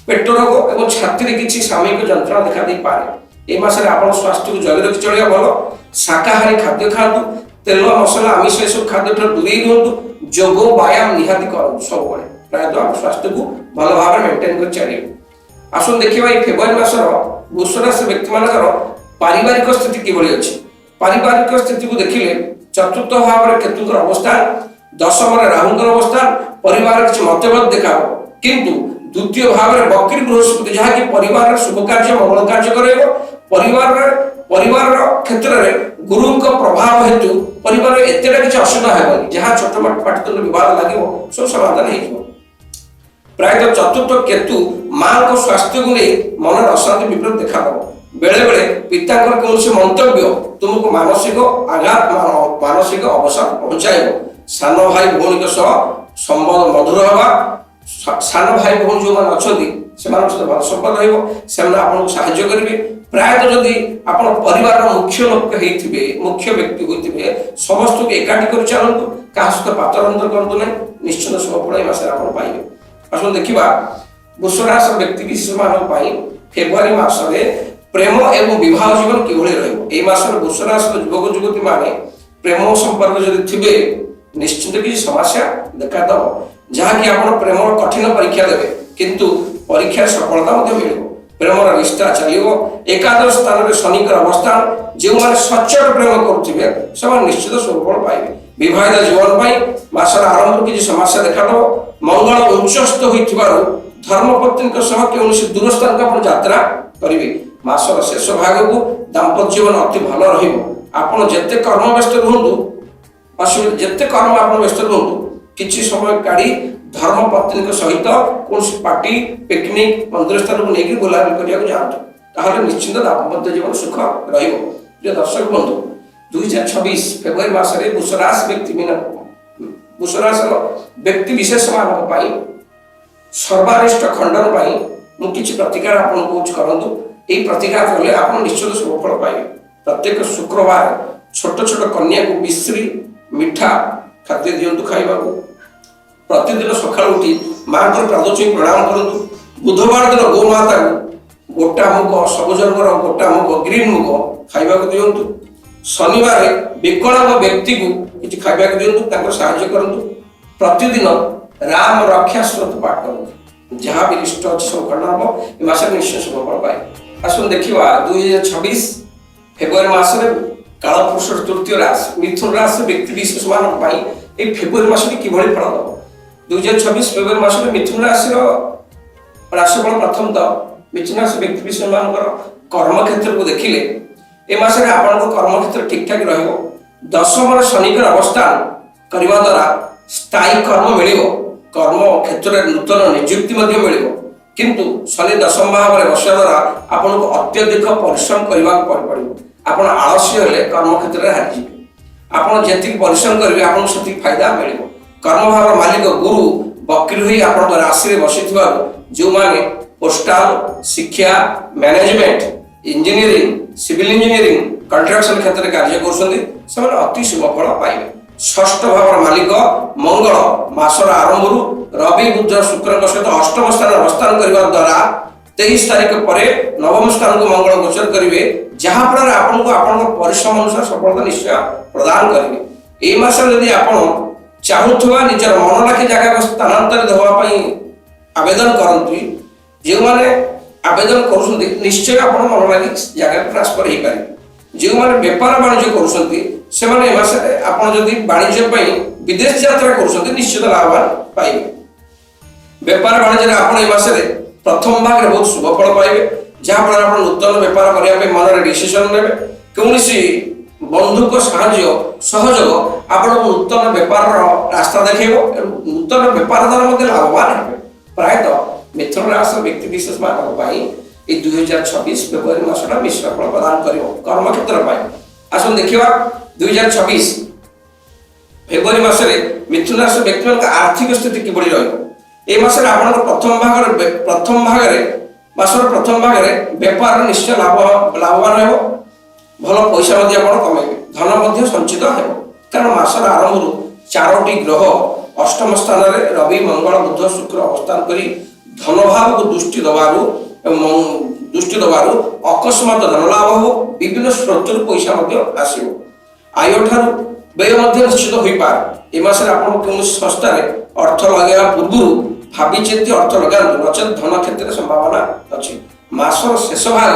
ପେଟ ରୋଗ ଏବଂ ଛାତିରେ କିଛି ସାମୟିକ ଯନ୍ତ୍ରଣା ଦେଖା ଦେଇପାରେ। ଏ ମାସରେ ଆପଣ ସ୍ୱାସ୍ଥ୍ୟକୁ ଜଗି ରଖି ଚଳିବା ଭଲ। ଶାକାହାରୀ ଖାଦ୍ୟ ଖାଆନ୍ତୁ। ତେଲ, ମସଲା, ଆମିଷ ଏସବୁ ଖାଦ୍ୟଠାରୁ ଦୂରେଇ ରୁହନ୍ତୁ। ଯୋଗ ବ୍ୟାୟାମ ନିହାତି କରନ୍ତୁ ସବୁବେଳେ। ପ୍ରାୟତଃ ଆମ ସ୍ୱାସ୍ଥ୍ୟକୁ ଭଲ ଭାବରେ ମେଣ୍ଟେନ୍ କରି ଚାଲିବେ। ଆସନ୍ତୁ ଦେଖିବା ଏଇ ଫେବୃଆରୀ ମାସର ବୃଷ ରାଶି ବ୍ୟକ୍ତିମାନଙ୍କର ପାରିବାରିକ ସ୍ଥିତି କିଭଳି ଅଛି। ପାରିବାରିକ ସ୍ଥିତିକୁ ଦେଖିଲେ ଚତୁର୍ଥ ଭାବରେ କେତୁଙ୍କର ଅବସ୍ଥାନ, ଦଶମରେ ରାହୁଙ୍କର ଅବସ୍ଥାନ, ପରିବାର କିଛି ମତଭେଦ ଦେଖାହବ। କିନ୍ତୁ ଦ୍ୱିତୀୟ ଭାବରେ ବକ୍ରି ବୃହସ୍ପତି, ଯାହାକି ପରିବାରର ଶୁଭ କାର୍ଯ୍ୟ, ମଙ୍ଗଳ କାର୍ଯ୍ୟ କରାଇବ। ପରିବାରର କ୍ଷେତ୍ରରେ ଗୁରୁଙ୍କ ପ୍ରଭାବ ହେତୁ ପରିବାରରେ ଏତେଟା କିଛି ଅସୁବିଧା ହେବନି। ଯାହା ଛୋଟ ପାଟିତୁଣ୍ଡ ବିବାଦ ଲାଗିବ, ସବୁ ସମାଧାନ ହେଇଯିବ। ପ୍ରାୟତଃ ଚତୁର୍ଥ କେତୁ ମାଙ୍କ ସ୍ୱାସ୍ଥ୍ୟକୁ ନେଇ ମନରେ ଅଶାନ୍ତି ବିପ୍ରତ ଦେଖାଦେବ। ବେଳେ ବେଳେ ପିତାଙ୍କର କୌଣସି ମନ୍ତବ୍ୟ ତୁମକୁ ମାନସିକ ଆଘାତ, ମାନସିକ ଅବସାଦ ପହଞ୍ଚାଇବ। ସାନ ଭାଇ ଭଉଣୀଙ୍କ ସହ ସମ୍ବନ୍ଧ ମଧୁର ହେବା। ସାନ ଭାଇ ଭଉଣୀ ଯେଉଁମାନେ ଅଛନ୍ତି, ସେମାନଙ୍କ ସହିତ ଭଲ ସମ୍ପର୍କ ରହିବ। ସେମାନେ ଆପଣଙ୍କୁ ସାହାଯ୍ୟ କରିବେ। ପ୍ରାୟତଃ ଯଦି ଆପଣ ପରିବାରର ମୁଖ୍ୟ ଲୋକ ହେଇଥିବେ, ମୁଖ୍ୟ ବ୍ୟକ୍ତି ହୋଇଥିବେ, ସମସ୍ତଙ୍କୁ ଏକାଠି କରି ଚାଲନ୍ତୁ। କାହା ସହିତ ପାତରଅନ୍ତର କରନ୍ତୁ ନାହିଁ। ନିଶ୍ଚିତ ଶୁଭଫଳ ଏ ମାସରେ ଆପଣ ପାଇବେ। ଆସନ୍ତୁ ଦେଖିବା, ବୃଷରାଶିର ବ୍ୟକ୍ତି ବିଶେଷମାନଙ୍କ ପାଇଁ ଫେବୃଆରୀ ମାସରେ ପ୍ରେମ ଏବଂ ବିବାହ ଜୀବନ କିଭଳି ରହିବ? ଏଇ ମାସରେ ବୃଷରାଶିର ଯୁବକ ଯୁବତୀ ମାନେ ପ୍ରେମ ସମ୍ପର୍କ ଯଦି ଥିବେ, ନିଶ୍ଚିତ କିଛି ସମସ୍ୟା ଦେଖାଦେବ, ଯାହାକି ଆପଣ ପ୍ରେମର କଠିନ ପରୀକ୍ଷା ଦେବେ, କିନ୍ତୁ ପରୀକ୍ଷାରେ ସଫଳତା ମଧ୍ୟ ମିଳିବ। ପ୍ରେମର ରିସ୍ତା ଚାଲିବ। ଏକାଦଶ ସ୍ଥାନରେ ଶନିଙ୍କର ଅବସ୍ଥାନ। ଯେଉଁମାନେ ସଚ୍ଚୋଟ ପ୍ରେମ କରୁଥିବେ, ସେମାନେ ନିଶ୍ଚିତ ସୁଫଳ ପାଇବେ। ବିବାହିତ ଜୀବନ ପାଇଁ ମାସର ଆରମ୍ଭରୁ କିଛି ସମସ୍ୟା ଦେଖାଦେବ। ମଙ୍ଗଳ ଉଚ୍ଚସ୍ଥ ହୋଇଥିବାରୁ ଧର୍ମପତ୍ନୀଙ୍କ ସହ କୌଣସି ଦୂର ସ୍ଥାନକୁ ଆପଣ ଯାତ୍ରା କରିବେ। ମାସର ଶେଷ ଭାଗକୁ ଦାମ୍ପତ୍ୟ ଜୀବନ ଅତି ଭଲ ରହିବ। ଆପଣ ଯେତେ କର୍ମ ବ୍ୟସ୍ତ ରୁହନ୍ତୁ, ଅସୁବିଧା, ଯେତେ କର୍ମ ଆପଣ ବ୍ୟସ୍ତ ରୁହନ୍ତୁ, କିଛି ସମୟ କାଢି ଧର୍ମପତ୍ନୀଙ୍କ ସହିତ କୌଣସି ପାର୍ଟି, ପିକନିକ, ମନ୍ଦିର ସ୍ଥାନକୁ ନେଇକି ବୁଲାବୁଲି କରିବାକୁ ଯାଆନ୍ତୁ। ତାହେଲେ ନିଶ୍ଚିନ୍ତ ଦାମ୍ପତ୍ୟ ଜୀବନ ସୁଖ ରହିବ। ପ୍ରିୟ ଦର୍ଶକ ବନ୍ଧୁ, 2026 ଫେବୃଆରୀ ମାସରେ ବୃଷରାଶିର ବ୍ୟକ୍ତି ବିଶେଷ ମାନଙ୍କ ପାଇଁ ସର୍ବାରିଷ୍ଟ ଖଣ୍ଡନ ପାଇଁ ମୁଁ କିଛି ପ୍ରତିକାର ଆପଣଙ୍କୁ କହୁଛି, କରନ୍ତୁ। ଏଇ ପ୍ରତିକାର କଲେ ଆପଣ ନିଶ୍ଚିତ ଶୁଭଫଳ ପାଇବେ। ପ୍ରତ୍ୟେକ ଶୁକ୍ରବାର ଛୋଟ ଛୋଟ କନ୍ୟାକୁ ମିଶ୍ରି, ମିଠା ଖାଦ୍ୟ ଦିଅନ୍ତୁ ଖାଇବାକୁ। ପ୍ରତିଦିନ ସକାଳୁ ଉଠି ମାଙ୍କର ପାଦ ଛୁଇଁ ପ୍ରଣାମ କରନ୍ତୁ। ବୁଧବାର ଦିନ ଗୋମାତାକୁ ଗୋଟା ମୁଗ, ସବୁଜ ରଙ୍ଗର ଗୋଟା ମୁଗ, ଗ୍ରୀନ ମୁଗ ଖାଇବାକୁ ଦିଅନ୍ତୁ। ଶନିବାର ବିକଳାଙ୍ଗ ବ୍ୟକ୍ତିକୁ କିଛି ଖାଇବାକୁ ଦିଅନ୍ତୁ, ତାଙ୍କର ସାହାଯ୍ୟ କରନ୍ତୁ। ପ୍ରତିଦିନ ରାମ ରକ୍ଷା ସ୍ତୋତ୍ର ପାଠ କରନ୍ତୁ। ଯାହା ବି ଇଷ୍ଟ ଅଛି, ସବୁ ଖଣ୍ଡନ ହବ। ଏ ମାସରେ ନିଶ୍ଚୟ ଶୁଭଫଳ ପାଇବେ। ଆସନ୍ତୁ ଦେଖିବା, 2026 ଫେବୃଆରୀ ମାସରେ କାଳପୁରୁଷର ତୃତୀୟ ରାଶି ମିଥୁନ ରାଶି ବ୍ୟକ୍ତି ବିଶେଷ ମାନଙ୍କ ପାଇଁ ଏଇ ଫେବୃଆରୀ ମାସଟି କିଭଳି ଫଳ ଦେବ? 2026 ଫେବୃଆରୀ ମାସରେ ମିଥୁନ ରାଶିର ରାଶିଫଳ। ପ୍ରଥମତଃ ମିଥୁନ ରାଶି ବ୍ୟକ୍ତି ବିଶେଷ ମାନଙ୍କର କର୍ମକ୍ଷେତ୍ରକୁ ଦେଖିଲେ, ଏ ମାସରେ ଆପଣଙ୍କ କର୍ମକ୍ଷେତ୍ର ଠିକ ଠାକ ରହିବ। ଦଶମରେ ଶନିଙ୍କର ଅବସ୍ଥାନ କରିବା ଦ୍ୱାରା ସ୍ଥାୟୀ କର୍ମ ମିଳିବ। କର୍ମ କ୍ଷେତ୍ରରେ ନୂତନ ନିଯୁକ୍ତି ମଧ୍ୟ ମିଳିବ। କିନ୍ତୁ ଶନି ଦଶମ ଭାବରେ ବସିବା ଦ୍ୱାରା ଆପଣଙ୍କୁ ଅତ୍ୟଧିକ ପରିଶ୍ରମ କରିବାକୁ ପଡ଼ିବ। ଆପଣ ଆଳସ୍ୟ ହେଲେ କର୍ମକ୍ଷେତ୍ରରେ ହାରିଯିବେ। ଆପଣ ଯେତିକି ପରିଶ୍ରମ କରିବେ, ଆପଣଙ୍କୁ ସେତିକି ଫାଇଦା ମିଳିବ। କର୍ମଭାବର ମାଲିକ ଗୁରୁ ବକ୍ରି ହୋଇ ଆପଣଙ୍କ ରାଶିରେ ବସିଥିବାରୁ ଯେଉଁମାନେ ପୋଷ୍ଟାଲ, ଶିକ୍ଷା, management, engineering, civil engineering, construction କ୍ଷେତ୍ରରେ କାର୍ଯ୍ୟ କରୁଛନ୍ତି, ସେମାନେ ଅତି ଶୁଭ ଫଳ ପାଇବେ। ଷଷ୍ଠ ଭାବର ମାଲିକ ମଙ୍ଗଳ ମାସର ଆରମ୍ଭରୁ ରବି, ବୁଧ, ଶୁକ୍ରଙ୍କ ସହିତ ଅଷ୍ଟମ ସ୍ଥାନରେ ଅବସ୍ଥାନ କରିବା ଦ୍ୱାରା 23 ତାରିଖ ପରେ ନବମ ସ୍ଥାନକୁ ମଙ୍ଗଳ ଗୋଚର କରିବେ, ଯାହାଫଳରେ ଆପଣଙ୍କୁ ଆପଣଙ୍କ ପରିଶ୍ରମ ଅନୁସାରେ ସଫଳତା ନିଶ୍ଚୟ ପ୍ରଦାନ କରିବେ। ଏଇ ମାସରେ ଯଦି ଆପଣ ଚାହୁଁଥିବା ନିଜର ମନ ଲାଖି ଜାଗାକୁ ସ୍ଥାନାନ୍ତରିତ ହେବା ପାଇଁ ଆବେଦନ କରନ୍ତି, ଯେଉଁମାନେ ଆବେଦନ କରୁଛନ୍ତି, ନିଶ୍ଚୟ ଆପଣ ମନ ଲାଗି ଜାଗାକୁ ଟ୍ରାନ୍ସଫର ହେଇପାରିବେ। ଯେଉଁମାନେ ବେପାର ବାଣିଜ୍ୟ କରୁଛନ୍ତି, ସେମାନେ ଏ ମାସରେ ଆପଣ ଯଦି ବାଣିଜ୍ୟ ପାଇଁ ବିଦେଶ ଯାତ୍ରା କରୁଛନ୍ତି, ନିଶ୍ଚିତ ଲାଭବାନ ପାଇବେ। ବେପାର ବାଣିଜ୍ୟରେ ଆପଣ ଏ ମାସରେ ପ୍ରଥମ ଭାଗରେ ବହୁତ ଶୁଭ ଫଳ ପାଇବେ, ଯାହାଫଳରେ ଆପଣ ନୂତନ ବେପାର କରିବା ପାଇଁ ମନରେ ଡିସିସନ ନେବେ। କୌଣସି ବନ୍ଧୁଙ୍କ ସାହାଯ୍ୟ ସହଯୋଗ ଆପଣଙ୍କୁ ନୂତନ ବେପାରର ରାସ୍ତା ଦେଖେଇବ ଏବଂ ନୂତନ ବେପାର ଦ୍ୱାରା ମଧ୍ୟ ଲାଭବାନ ହେବେ। ପ୍ରାୟତଃ ମିଥୁନ ରାଶିର ବ୍ୟକ୍ତି ବିଶେଷ ମାନଙ୍କ ପାଇଁ ଏଇ 2026 ଫେବୃଆରୀ ମାସଟା ମିଶ୍ର ଫଳ ପ୍ରଦାନ କରିବ କର୍ମକ୍ଷେତ୍ର ପାଇଁ। ଆସନ୍ତୁ ଦେଖିବା, 2026 ଫେବୃଆରୀ ମାସରେ ମିଥୁନ ରାଶି ବ୍ୟକ୍ତିମାନଙ୍କ ଆର୍ଥିକ ସ୍ଥିତି କିଭଳି ରହିବ? ଏ ମାସରେ ଆପଣଙ୍କ ପ୍ରଥମ ଭାଗରେ, ମାସର ପ୍ରଥମ ଭାଗରେ ବେପାରରେ ନିଶ୍ଚୟ ଲାଭବାନ ହେବ। ଭଲ ପଇସା ମଧ୍ୟ ଆପଣ କମେଇବେ। ଧନ ମଧ୍ୟ ସଞ୍ଚିତ ହେବ, କାରଣ ମାସର ଆରମ୍ଭରୁ ଚାରୋଟି ଗ୍ରହ ଅଷ୍ଟମ ସ୍ଥାନରେ ରବି, ମଙ୍ଗଳ, ବୁଧ, ଶୁକ୍ର ଅବସ୍ଥାନ କରି ଧନଭାବକୁ ଦୃଷ୍ଟି ଦେବାରୁ ଅକସ୍ମାତ ଧନଲାଭ ହେବ। ବିଭିନ୍ନ ସ୍ରୋତରୁ ପଇସା ମଧ୍ୟ ଆସିବ। ଆୟ ଠାରୁ ବ୍ୟୟ ମଧ୍ୟ ନିଶ୍ଚିତ ହୋଇପାରେ। ଏ ମାସରେ ଆପଣ କୌଣସି ସଂସ୍ଥାରେ ଅର୍ଥ ଲଗାଇବା ପୂର୍ବରୁ ଭାବିଚିନ୍ତି ଅର୍ଥ ଲଗାନ୍ତୁ, ନଚେତ ଧନ କ୍ଷତିର ସମ୍ଭାବନା ଅଛି। ମାସର ଶେଷ ଭାଗ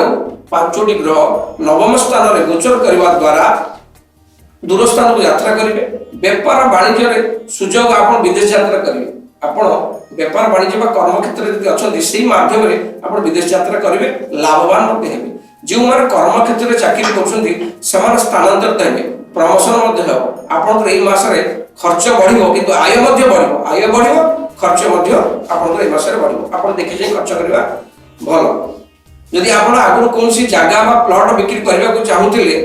ପାଞ୍ଚୋଟି ଗ୍ରହ ନବମ ସ୍ଥାନରେ ଗୋଚର କରିବା ଦ୍ୱାରା ଦୂର ସ୍ଥାନକୁ ଯାତ୍ରା କରିବେ। ବେପାର ବାଣିଜ୍ୟରେ ସୁଯୋଗ, ଆପଣ ବିଦେଶ ଯାତ୍ରା କରିବେ। ଆପଣ ବେପାର ବାଣିଜ୍ୟ ବା କର୍ମକ୍ଷେତ୍ରରେ ଯଦି ଅଛନ୍ତି, ସେଇ ମାଧ୍ୟମରେ ଆପଣ ବିଦେଶ ଯାତ୍ରା କରିବେ, ଲାଭବାନ ମଧ୍ୟ ହେବେ। ଯେଉଁମାନେ କର୍ମକ୍ଷେତ୍ରରେ ଚାକିରି କରୁଛନ୍ତି, ସେମାନେ ସ୍ଥାନାନ୍ତରିତ ହେବେ, ପ୍ରମୋସନ ମଧ୍ୟ ହେବ। ଆପଣଙ୍କର ଏଇ ମାସରେ ଖର୍ଚ୍ଚ ବଢିବ, କିନ୍ତୁ ଆୟ ମଧ୍ୟ ବଢିବ। ଆୟ ବଢିବ। ଖର୍ଚ୍ଚ ମଧ୍ୟ ଆପଣଙ୍କର ଏ ମାସରେ ବଢ଼ିବ। ଆପଣ ଦେଖି ଚାହିଁ ଖର୍ଚ୍ଚ କରିବା ଭଲ। ଯଦି ଆପଣ ଆଗରୁ କୌଣସି ଜାଗା ବା ପ୍ଲଟ ବିକ୍ରି କରିବାକୁ ଚାହୁଁଥିଲେ,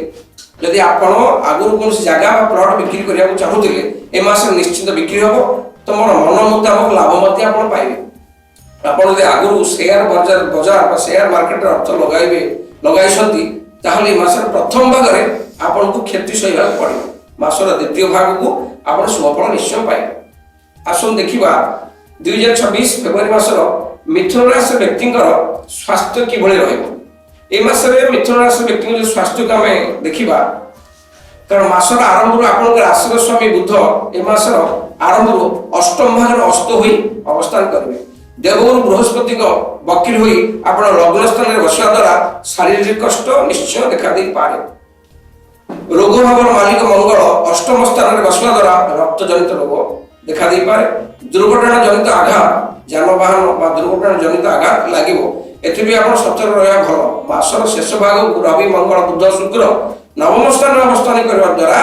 ଯଦି ଆପଣ ଆଗରୁ କୌଣସି ଜାଗା ବା ପ୍ଲଟ ବିକ୍ରି କରିବାକୁ ଚାହୁଁଥିଲେ, ଏ ମାସରେ ନିଶ୍ଚିତ ବିକ୍ରି ହେବ। ତୁମର ମନ ମୁତାବକ ଲାଭ ମଧ୍ୟ ଆପଣ ପାଇବେ। ଆପଣ ଯଦି ଆଗରୁ ସେୟାର ବଜାର ବା ସେୟାର ମାର୍କେଟରେ ଅର୍ଥ ଲଗାଇଛନ୍ତି, ତାହେଲେ ଏ ମାସର ପ୍ରଥମ ଭାଗରେ ଆପଣଙ୍କୁ କ୍ଷତି ସହିବାକୁ ପଡ଼ିବ। ମାସର ଦ୍ୱିତୀୟ ଭାଗକୁ ଆପଣ ଶୁଭଫଳ ନିଶ୍ଚୟ ପାଇବେ। ଆସନ୍ତୁ ଦେଖିବା 2026 ଫେବୃଆରୀ ମାସର ମିଥୁନ ରାଶି ବ୍ୟକ୍ତିଙ୍କର ସ୍ୱାସ୍ଥ୍ୟ କିଭଳି ରହିବ। ଏ ମାସରେ ମିଥୁନ ରାଶି ବ୍ୟକ୍ତିଙ୍କ ଯଦି ସ୍ୱାସ୍ଥ୍ୟକୁ ଆମେ ଦେଖିବା, କାରଣ ମାସର ଆରମ୍ଭରୁ ଆପଣଙ୍କ ରାଶିର ସ୍ୱାମୀ ବୁଧ ଏ ମାସର ଆରମ୍ଭରୁ ଅଷ୍ଟମ ଭାଗରେ ଅସ୍ତ ହୋଇ ଅବସ୍ଥାନ କରିବେ। ଦେବଗୁରୁ ବୃହସ୍ପତିଙ୍କ ବକ୍ରି ହୋଇ ଆପଣ ଲଗ୍ନ ସ୍ଥାନରେ ବସିବା ଦ୍ୱାରା ଶାରୀରିକ କଷ୍ଟ ନିଶ୍ଚୟ ଦେଖାଦେଇପାରେ। ରୋଗ ଭାବର ମାଲିକ ମଙ୍ଗଳ ଅଷ୍ଟମ ସ୍ଥାନରେ ବସିବା ଦ୍ୱାରା ରକ୍ତଜନିତ ରୋଗ ଦେଖାଦେଇପାରେ। ଦୁର୍ଘଟଣା ଜନିତ ଆଘାତ, ଯାନବାହନ ବା ଦୁର୍ଘଟଣା ଜନିତ ଆଘାତ ଲାଗିବ। ଏଥିପାଇଁ ଆପଣ ସତର୍କ ରହିବା ଭଲ। ମାସର ଶେଷ ଭାଗକୁ ରବି, ମଙ୍ଗଳ, ବୁଧ, ଶୁକ୍ର ନବମ ସ୍ଥାନରେ ଅବସ୍ଥାନ କରିବା ଦ୍ୱାରା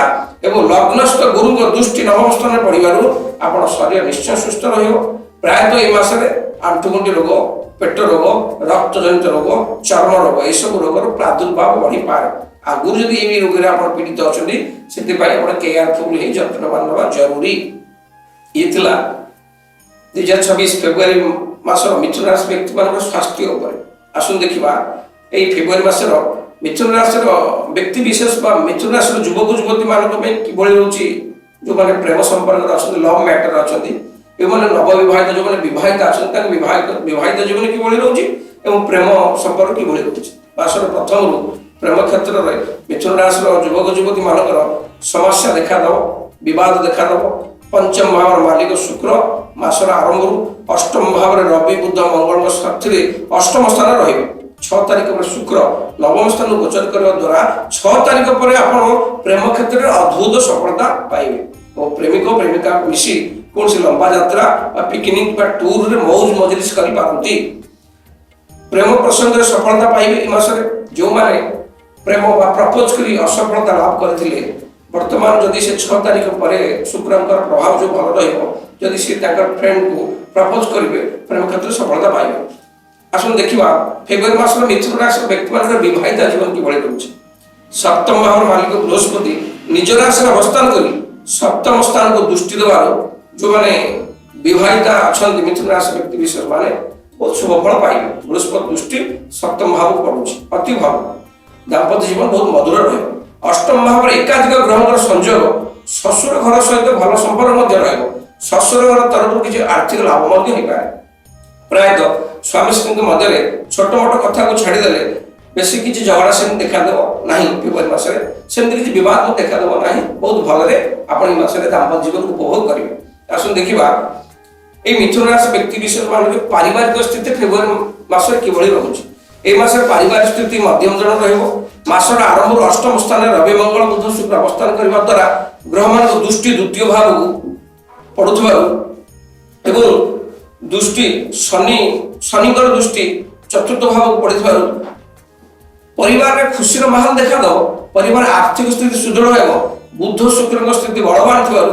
ଏବଂ ଲଗ୍ନସ୍ଥ ଗୁରୁଙ୍କ ଦୃଷ୍ଟି ନବମ ସ୍ଥାନରେ ପଡ଼ିବାରୁ ଆପଣ ଶରୀର ନିଶ୍ଚୟ ସୁସ୍ଥ ରହିବ। ପ୍ରାୟତଃ ଏଇ ମାସରେ ଆଣ୍ଠୁଗଣ୍ଠି ରୋଗ, ପେଟ ରୋଗ, ରକ୍ତଜନିତ ରୋଗ, ଚର୍ମ ରୋଗ, ଏସବୁ ରୋଗର ପ୍ରାଦୁର୍ଭାବ ବଢ଼ିପାରେ। ଆଗରୁ ଯଦି ଏଇ ରୋଗରେ ଆପଣ ପୀଡ଼ିତ ଅଛନ୍ତି, ସେଥିପାଇଁ ଆପଣ କେୟାରଫୁଲ ହେଇ ଯତ୍ନବାନ ହେବା ଜରୁରୀ। ଇଏ ଥିଲା 2026 ଫେବୃଆରୀ ମାସର ମିଥୁନ ରାଶି ବ୍ୟକ୍ତିମାନଙ୍କର ସ୍ୱାସ୍ଥ୍ୟ ଉପରେ। ଆସନ୍ତୁ ଦେଖିବା ଏଇ ଫେବୃଆରୀ ମାସର ମିଥୁନ ରାଶିର ବ୍ୟକ୍ତି ବିଶେଷ ବା ମିଥୁନ ରାଶିର ଯୁବକ ଯୁବତୀମାନଙ୍କ ପାଇଁ କିଭଳି ରହୁଛି। ଯେଉଁମାନେ ପ୍ରେମ ସମ୍ପର୍କରେ ଅଛନ୍ତି, ଲଭ୍ ମ୍ୟାଟର ଅଛନ୍ତି, ଯେଉଁମାନେ ନବବିବାହିତ, ଯେଉଁମାନେ ବିବାହିତ ଅଛନ୍ତି, ତାଙ୍କ ବିବାହିତ ଜୀବନ କିଭଳି ରହୁଛି ଏବଂ ପ୍ରେମ ସମ୍ପର୍କ କିଭଳି ରହୁଛି। ମାସର ପ୍ରଥମରୁ ପ୍ରେମ କ୍ଷେତ୍ରରେ ମିଥୁନ ରାଶିର ଯୁବକ ଯୁବତୀ ମାନଙ୍କର ସମସ୍ୟା ଦେଖାଦେବ, ବିବାଦ ଦେଖାଦେବ। ପଞ୍ଚମ ଭାବର ମାଲିକ ଶୁକ୍ର ମାସର ଆରମ୍ଭରୁ ଅଷ୍ଟମ ଭାବରେ ରବି, ବୁଧ, ମଙ୍ଗଳଙ୍କ ସାଥିରେ ଅଷ୍ଟମ ସ୍ଥାନରେ ରହିବେ। 6 ତାରିଖ ପରେ ଶୁକ୍ର ନବମ ସ୍ଥାନକୁ ଗୋଚର କରିବା ଦ୍ୱାରା 6 ତାରିଖ ପରେ ଆପଣ ପ୍ରେମ କ୍ଷେତ୍ରରେ ଅଦ୍ଭୁତ ସଫଳତା ପାଇବେ ଓ ପ୍ରେମିକ ପ୍ରେମିକା ମିଶି କୌଣସି ଲମ୍ବା ଯାତ୍ରା ବା ପିକନିକ ବା ଟୁରରେ ମୌଜ ମଜଲିସ କରିପାରନ୍ତି। ପ୍ରେମ ପ୍ରସଙ୍ଗରେ ସଫଳତା ପାଇବେ ଏ ମାସରେ। ଯେଉଁମାନେ ପ୍ରେମ ବା ପ୍ରପୋଜ କରି ଅସଫଳତା ଲାଭ କରିଥିଲେ, ବର୍ତ୍ତମାନ ଯଦି ସେ 6 ତାରିଖ ପରେ ଶୁକ୍ରଙ୍କର ପ୍ରଭାବ ଯେଉଁ ଭଲ ରହିବ, ଯଦି ସେ ତାଙ୍କର ଫ୍ରେଣ୍ଡକୁ ପ୍ରପୋଜ କରିବେ, ପ୍ରେମ କ୍ଷେତ୍ରରେ ସଫଳତା ପାଇବେ। ଆସନ୍ତୁ ଦେଖିବା ଫେବୃଆରୀ ମାସର ମିଥୁନ ରାଶିର ବ୍ୟକ୍ତିମାନଙ୍କର ବିବାହିତ ଜୀବନ କିଭଳି ରହୁଛି। ସପ୍ତମ ଭାବର ମାଲିକ ବୃହସ୍ପତି ନିଜ ରାଶିରେ ଅବସ୍ଥାନ କରି ସପ୍ତମ ସ୍ଥାନକୁ ଦୃଷ୍ଟି ଦେବାରୁ ଯେଉଁମାନେ ବିବାହିତା ଅଛନ୍ତି, ମିଥୁନ ରାଶି ବ୍ୟକ୍ତି ବିଶେଷ ମାନେ ବହୁତ ଶୁଭ ଫଳ ପାଇବେ। ବୃହସ୍ପତି ଦୃଷ୍ଟି ସପ୍ତମ ଭାବକୁ ପଡୁଛି, ଅତି ଭଲ। ଦାମ୍ପତ୍ୟ ଜୀବନ ବହୁତ ମଧୁର ରହିବ। ଅଷ୍ଟମ ଭାବରେ ଏକାଧିକ ଗ୍ରହଙ୍କର ସଂଯୋଗ, ଶ୍ୱଶୁର ଘର ସହିତ ଭଲ ସମ୍ପର୍କ ମଧ୍ୟ ରହିବ। ଶ୍ୱଶୁର ଘର ତରଫରୁ କିଛି ଆର୍ଥିକ ଲାଭ ମଧ୍ୟ ହେଇପାରେ। ପ୍ରାୟତଃ ସ୍ୱାମୀ ସ୍ତ୍ରୀଙ୍କ ମଧ୍ୟରେ ଛୋଟ ମୋଟ କଥାକୁ ଛାଡ଼ିଦେଲେ ବେଶୀ କିଛି ଝଗଡ଼ା ସେମିତି ଦେଖାଦେବ ନାହିଁ। ଫେବୃଆରୀ ମାସରେ ସେମିତି କିଛି ବିବାଦ ଦେଖାଦେବ ନାହିଁ। ବହୁତ ଭଲରେ ଆପଣ ଏଇ ମାସରେ ଦାମ୍ପତ୍ୟ ଜୀବନକୁ ଉପଭୋଗ କରିବେ। ଆସନ୍ତୁ ଦେଖିବା ଏଇ ମିଥୁନ ରାଶି ବ୍ୟକ୍ତି ବିଶେଷ ମାନଙ୍କ ପାରିବାରିକ ସ୍ଥିତି ଫେବୃଆରୀ ମାସରେ କିଭଳି ରହୁଛି। ଏଇ ମାସରେ ପାରିବାରିକ ସ୍ଥିତି ମଧ୍ୟମ ଧରଣର ରହିବ। ମାସର ଆରମ୍ଭରୁ ଅଷ୍ଟମ ସ୍ଥାନରେ ରବି, ମଙ୍ଗଳ, ବୁଧ, ଶୁକ୍ର ଅବସ୍ଥାନ କରିବା ଦ୍ୱାରା ଗ୍ରହମାନଙ୍କ ଦୃଷ୍ଟି ଦ୍ୱିତୀୟ ଭାବକୁ ପଡୁଥିବାରୁ ଏବଂ ଦୃଷ୍ଟି ଶନିଙ୍କର ଦୃଷ୍ଟି ଚତୁର୍ଥ ଭାବକୁ ପଡ଼ିଥିବାରୁ ପରିବାରରେ ଖୁସିର ମାହୋଲ ଦେଖାଦେବ। ପରିବାର ଆର୍ଥିକ ସ୍ଥିତି ସୁଦୃଢ଼ ହେବ। ବୁଧ ଶୁକ୍ରଙ୍କ ସ୍ଥିତି ବଳବାନ ଥିବାରୁ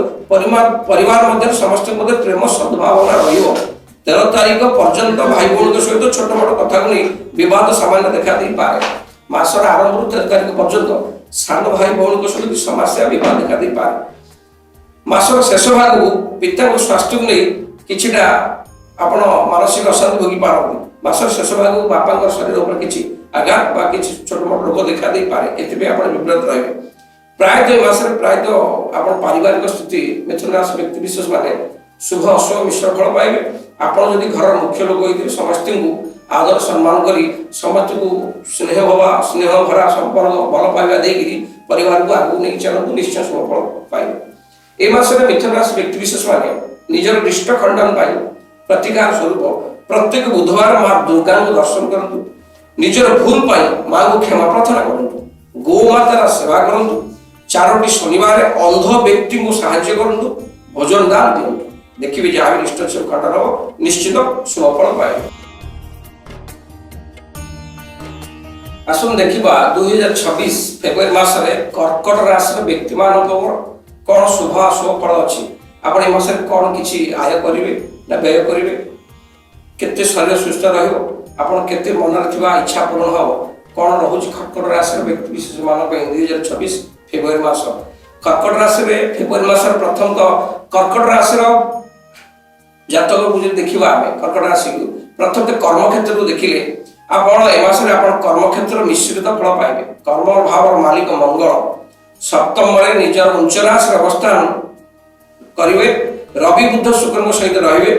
ପରିବାର ମଧ୍ୟରେ ସମସ୍ତଙ୍କ ମଧ୍ୟରେ ପ୍ରେମ ସଦ୍ଭାବନା ରହିବ। 13 ତାରିଖ ପର୍ଯ୍ୟନ୍ତ ଭାଇ ଭଉଣୀଙ୍କ ସହିତ ଛୋଟ ମୋଟ କଥାକୁ ନେଇ ବିବାଦ ସାମାନ୍ୟ ଦେଖା ଦେଇପାରେ। ମାସର ଆରମ୍ଭରୁ 13 ତାରିଖ ପର୍ଯ୍ୟନ୍ତ ସାନ ଭାଇ ଭଉଣୀଙ୍କ ସହିତ କିଛି ସମସ୍ୟା, ବିବାଦ ଦେଖା ଦେଇପାରେ। ମାସର ଶେଷ ଭାଗକୁ ପିତାଙ୍କ ସ୍ୱାସ୍ଥ୍ୟକୁ ନେଇ କିଛିଟା ଆପଣ ମାନସିକ ଅଶାନ୍ତି ଭୋଗି ପାରନ୍ତି। ମାସର ଶେଷ ଭାଗକୁ ବାପାଙ୍କ ଶରୀର ଉପରେ କିଛି ଆଘାତ ବା କିଛି ଛୋଟ ମୋଟ ରୋଗ ଦେଖା ଦେଇପାରେ। ଏଥିପାଇଁ ଆପଣ ବିବ୍ରତ ରହିବେ। ପ୍ରାୟତଃ ଏ ମାସରେ ପ୍ରାୟତଃ ଆପଣ ପାରିବାରିକ ସ୍ଥିତି ମିଥୁନ ରାଶି ବ୍ୟକ୍ତି ବିଶେଷ ମାନେ ଶୁଭ ଅଶୁଭ ମିଶ୍ର ଫଳ ପାଇବେ। ଆପଣ ଯଦି ଘରର ମୁଖ୍ୟ ଲୋକ ହେଇଥିବେ, ସମସ୍ତଙ୍କୁ ଆଦର ସମ୍ମାନ କରି, ସମସ୍ତଙ୍କୁ ସ୍ନେହ ଭରା ସମ୍ପର୍କ, ଭଲ ପାଇବା ଦେଇକିରି ପରିବାରକୁ ଆଗକୁ ନେଇକି ଚାଲନ୍ତୁ, ନିଶ୍ଚୟ ଶୁଭ ଫଳ ପାଇବେ। ଏ ମାସରେ ମିଥୁନ ରାଶି ବ୍ୟକ୍ତି ବିଶେଷ ମାନେ ନିଜର ରିଷ୍ଟ ଖଣ୍ଡନ ପାଇଁ ପ୍ରତିକାର ସ୍ୱରୂପ ପ୍ରତ୍ୟେକ ବୁଧବାର ମା ଦୁର୍ଗାଙ୍କୁ ଦର୍ଶନ କରନ୍ତୁ। ନିଜର ଭୁଲ ପାଇଁ ମାଙ୍କୁ କ୍ଷମା ପ୍ରାର୍ଥନା କରନ୍ତୁ। ଗୋମାତାର ସେବା କରନ୍ତୁ। 4ଟି ଶନିବାର ଅନ୍ଧ ବ୍ୟକ୍ତିଙ୍କୁ ସାହାଯ୍ୟ କରନ୍ତୁ, ଭୋଜନ ଦାନ ଦିଅନ୍ତୁ। ଦେଖିବେ ଯାହା ବି ରିଷ୍ଟ ସବୁ ଖଣ୍ଡନ ହବ, ନିଶ୍ଚିତ ଶୁଭ ଫଳ ପାଇବେ। ଆସନ୍ତୁ ଦେଖିବା 2026 ଫେବୃଆରୀ ମାସରେ କର୍କଟ ରାଶିର ବ୍ୟକ୍ତିମାନଙ୍କର କ'ଣ ଶୁଭ ଅଶୁଭ ଫଳ ଅଛି। ଆପଣ ଏ ମାସରେ କ'ଣ କିଛି ଆୟ କରିବେ, ନା ବ୍ୟୟ କରିବେ, କେତେ ଶରୀର ସୁସ୍ଥ ରହିବ, ଆପଣ କେତେ ମନରେ ଥିବା ଇଚ୍ଛା ପୂରଣ ହେବ, କ'ଣ ରହୁଛି କର୍କଟ ରାଶିର ବ୍ୟକ୍ତି ବିଶେଷମାନଙ୍କ ପାଇଁ 2026 ଫେବୃଆରୀ ମାସ। କର୍କଟ ରାଶିରେ ଫେବୃଆରୀ ମାସର ପ୍ରଥମ ତ କର୍କଟ ରାଶିର ଜାତକକୁ ଯଦି ଦେଖିବା ଆମେ, କର୍କଟ ରାଶିକୁ ପ୍ରଥମେ କର୍ମକ୍ଷେତ୍ରକୁ ଦେଖିଲେ ଆପଣ ଏ ମାସରେ ଆପଣ କର୍ମକ୍ଷେତ୍ର ମିଶ୍ରିତ ଫଳ ପାଇବେ। କର୍ମ ଭାବର ମାଲିକ ମଙ୍ଗଳ ସପ୍ତମରେ ନିଜର ଉଞ୍ଚ ରାଶିର ଅବସ୍ଥାନ କରିବେ। ରବି, ବୁଧ, ଶୁକ୍ରଙ୍କ ସହିତ ରହିବେ।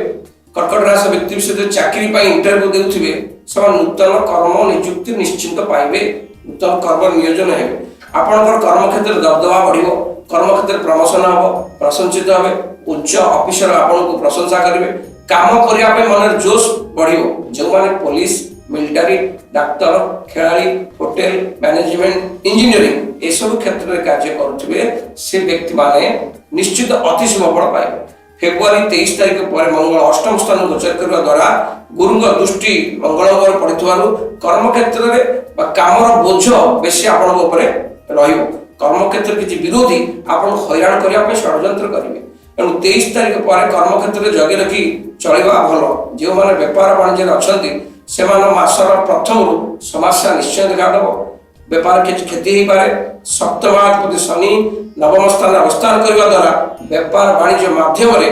କର୍କଟ ରାଶି ବ୍ୟକ୍ତି ବିଶେଷ ଚାକିରି ପାଇଁ ଇଣ୍ଟରଭ୍ୟୁ ଦେଉଥିବେ, ସେମାନେ ନୂତନ କର୍ମ ନିଯୁକ୍ତି ନିଶ୍ଚିନ୍ତ ପାଇବେ। ନୂତନ କର୍ମ ନିୟୋଜନ ହେବେ। ଆପଣଙ୍କର କର୍ମକ୍ଷେତ୍ରରେ ଦବଦବା ବଢିବ। କର୍ମକ୍ଷେତ୍ରରେ ପ୍ରମୋସନ ହେବ, ପ୍ରଶଂସିତ ହେବେ। ଉଚ୍ଚ ଅଫିସର ଆପଣଙ୍କୁ ପ୍ରଶଂସା କରିବେ। କାମ କରିବା ପାଇଁ ମନରେ ଜୋଶ ବଢିବ। ଯେଉଁମାନେ ପୋଲିସ, ମିଲିଟାରୀ, ଡାକ୍ତର, ଖେଳାଳି, ହୋଟେଲ ମ୍ୟାନେଜମେଣ୍ଟ, ଇଞ୍ଜିନିୟରିଂ ଏସବୁ କ୍ଷେତ୍ରରେ କାର୍ଯ୍ୟ କରୁଥିବେ, ସେ ବ୍ୟକ୍ତିମାନେ ନିଶ୍ଚିତ ଅତି ଶୁଭ ଫଳ ପାଇବେ। ଫେବୃଆରୀ 23 ତାରିଖ ପରେ ମଙ୍ଗଳ ଅଷ୍ଟମ ସ୍ଥାନକୁ ଗୋଚର କରିବା ଦ୍ୱାରା, ଗୁରୁଙ୍କ ଦୃଷ୍ଟି ମଙ୍ଗଳ ଉପରେ ପଡ଼ିଥିବାରୁ କର୍ମକ୍ଷେତ୍ରରେ ବା କାମର ବୋଝ ବେଶୀ ଆପଣଙ୍କ ଉପରେ ରହିବ। କର୍ମକ୍ଷେତ୍ରରେ କିଛି ବିରୋଧୀ ଆପଣଙ୍କୁ ହଇରାଣ କରିବା ପାଇଁ ଷଡ଼ଯନ୍ତ୍ର କରିବେ। ତେଣୁ 23 ତାରିଖ ପରେ କର୍ମକ୍ଷେତ୍ରରେ ଜଗି ରଖି ଚଳିବା ଭଲ। ଯେଉଁମାନେ ବେପାର ବାଣିଜ୍ୟରେ ଅଛନ୍ତି, ସେମାନେ ମାସର ପ୍ରଥମରୁ ସମସ୍ୟା ନିଶ୍ଚୟ ଦେଖାଦେବ। ବେପାର କିଛି କ୍ଷତି ହେଇପାରେ। ସପ୍ତମାଧିପତି ଶନି ନବମ ସ୍ଥାନରେ ଅବସ୍ଥାନ କରିବା ଦ୍ୱାରା ବେପାର ବାଣିଜ୍ୟ ମାଧ୍ୟମରେ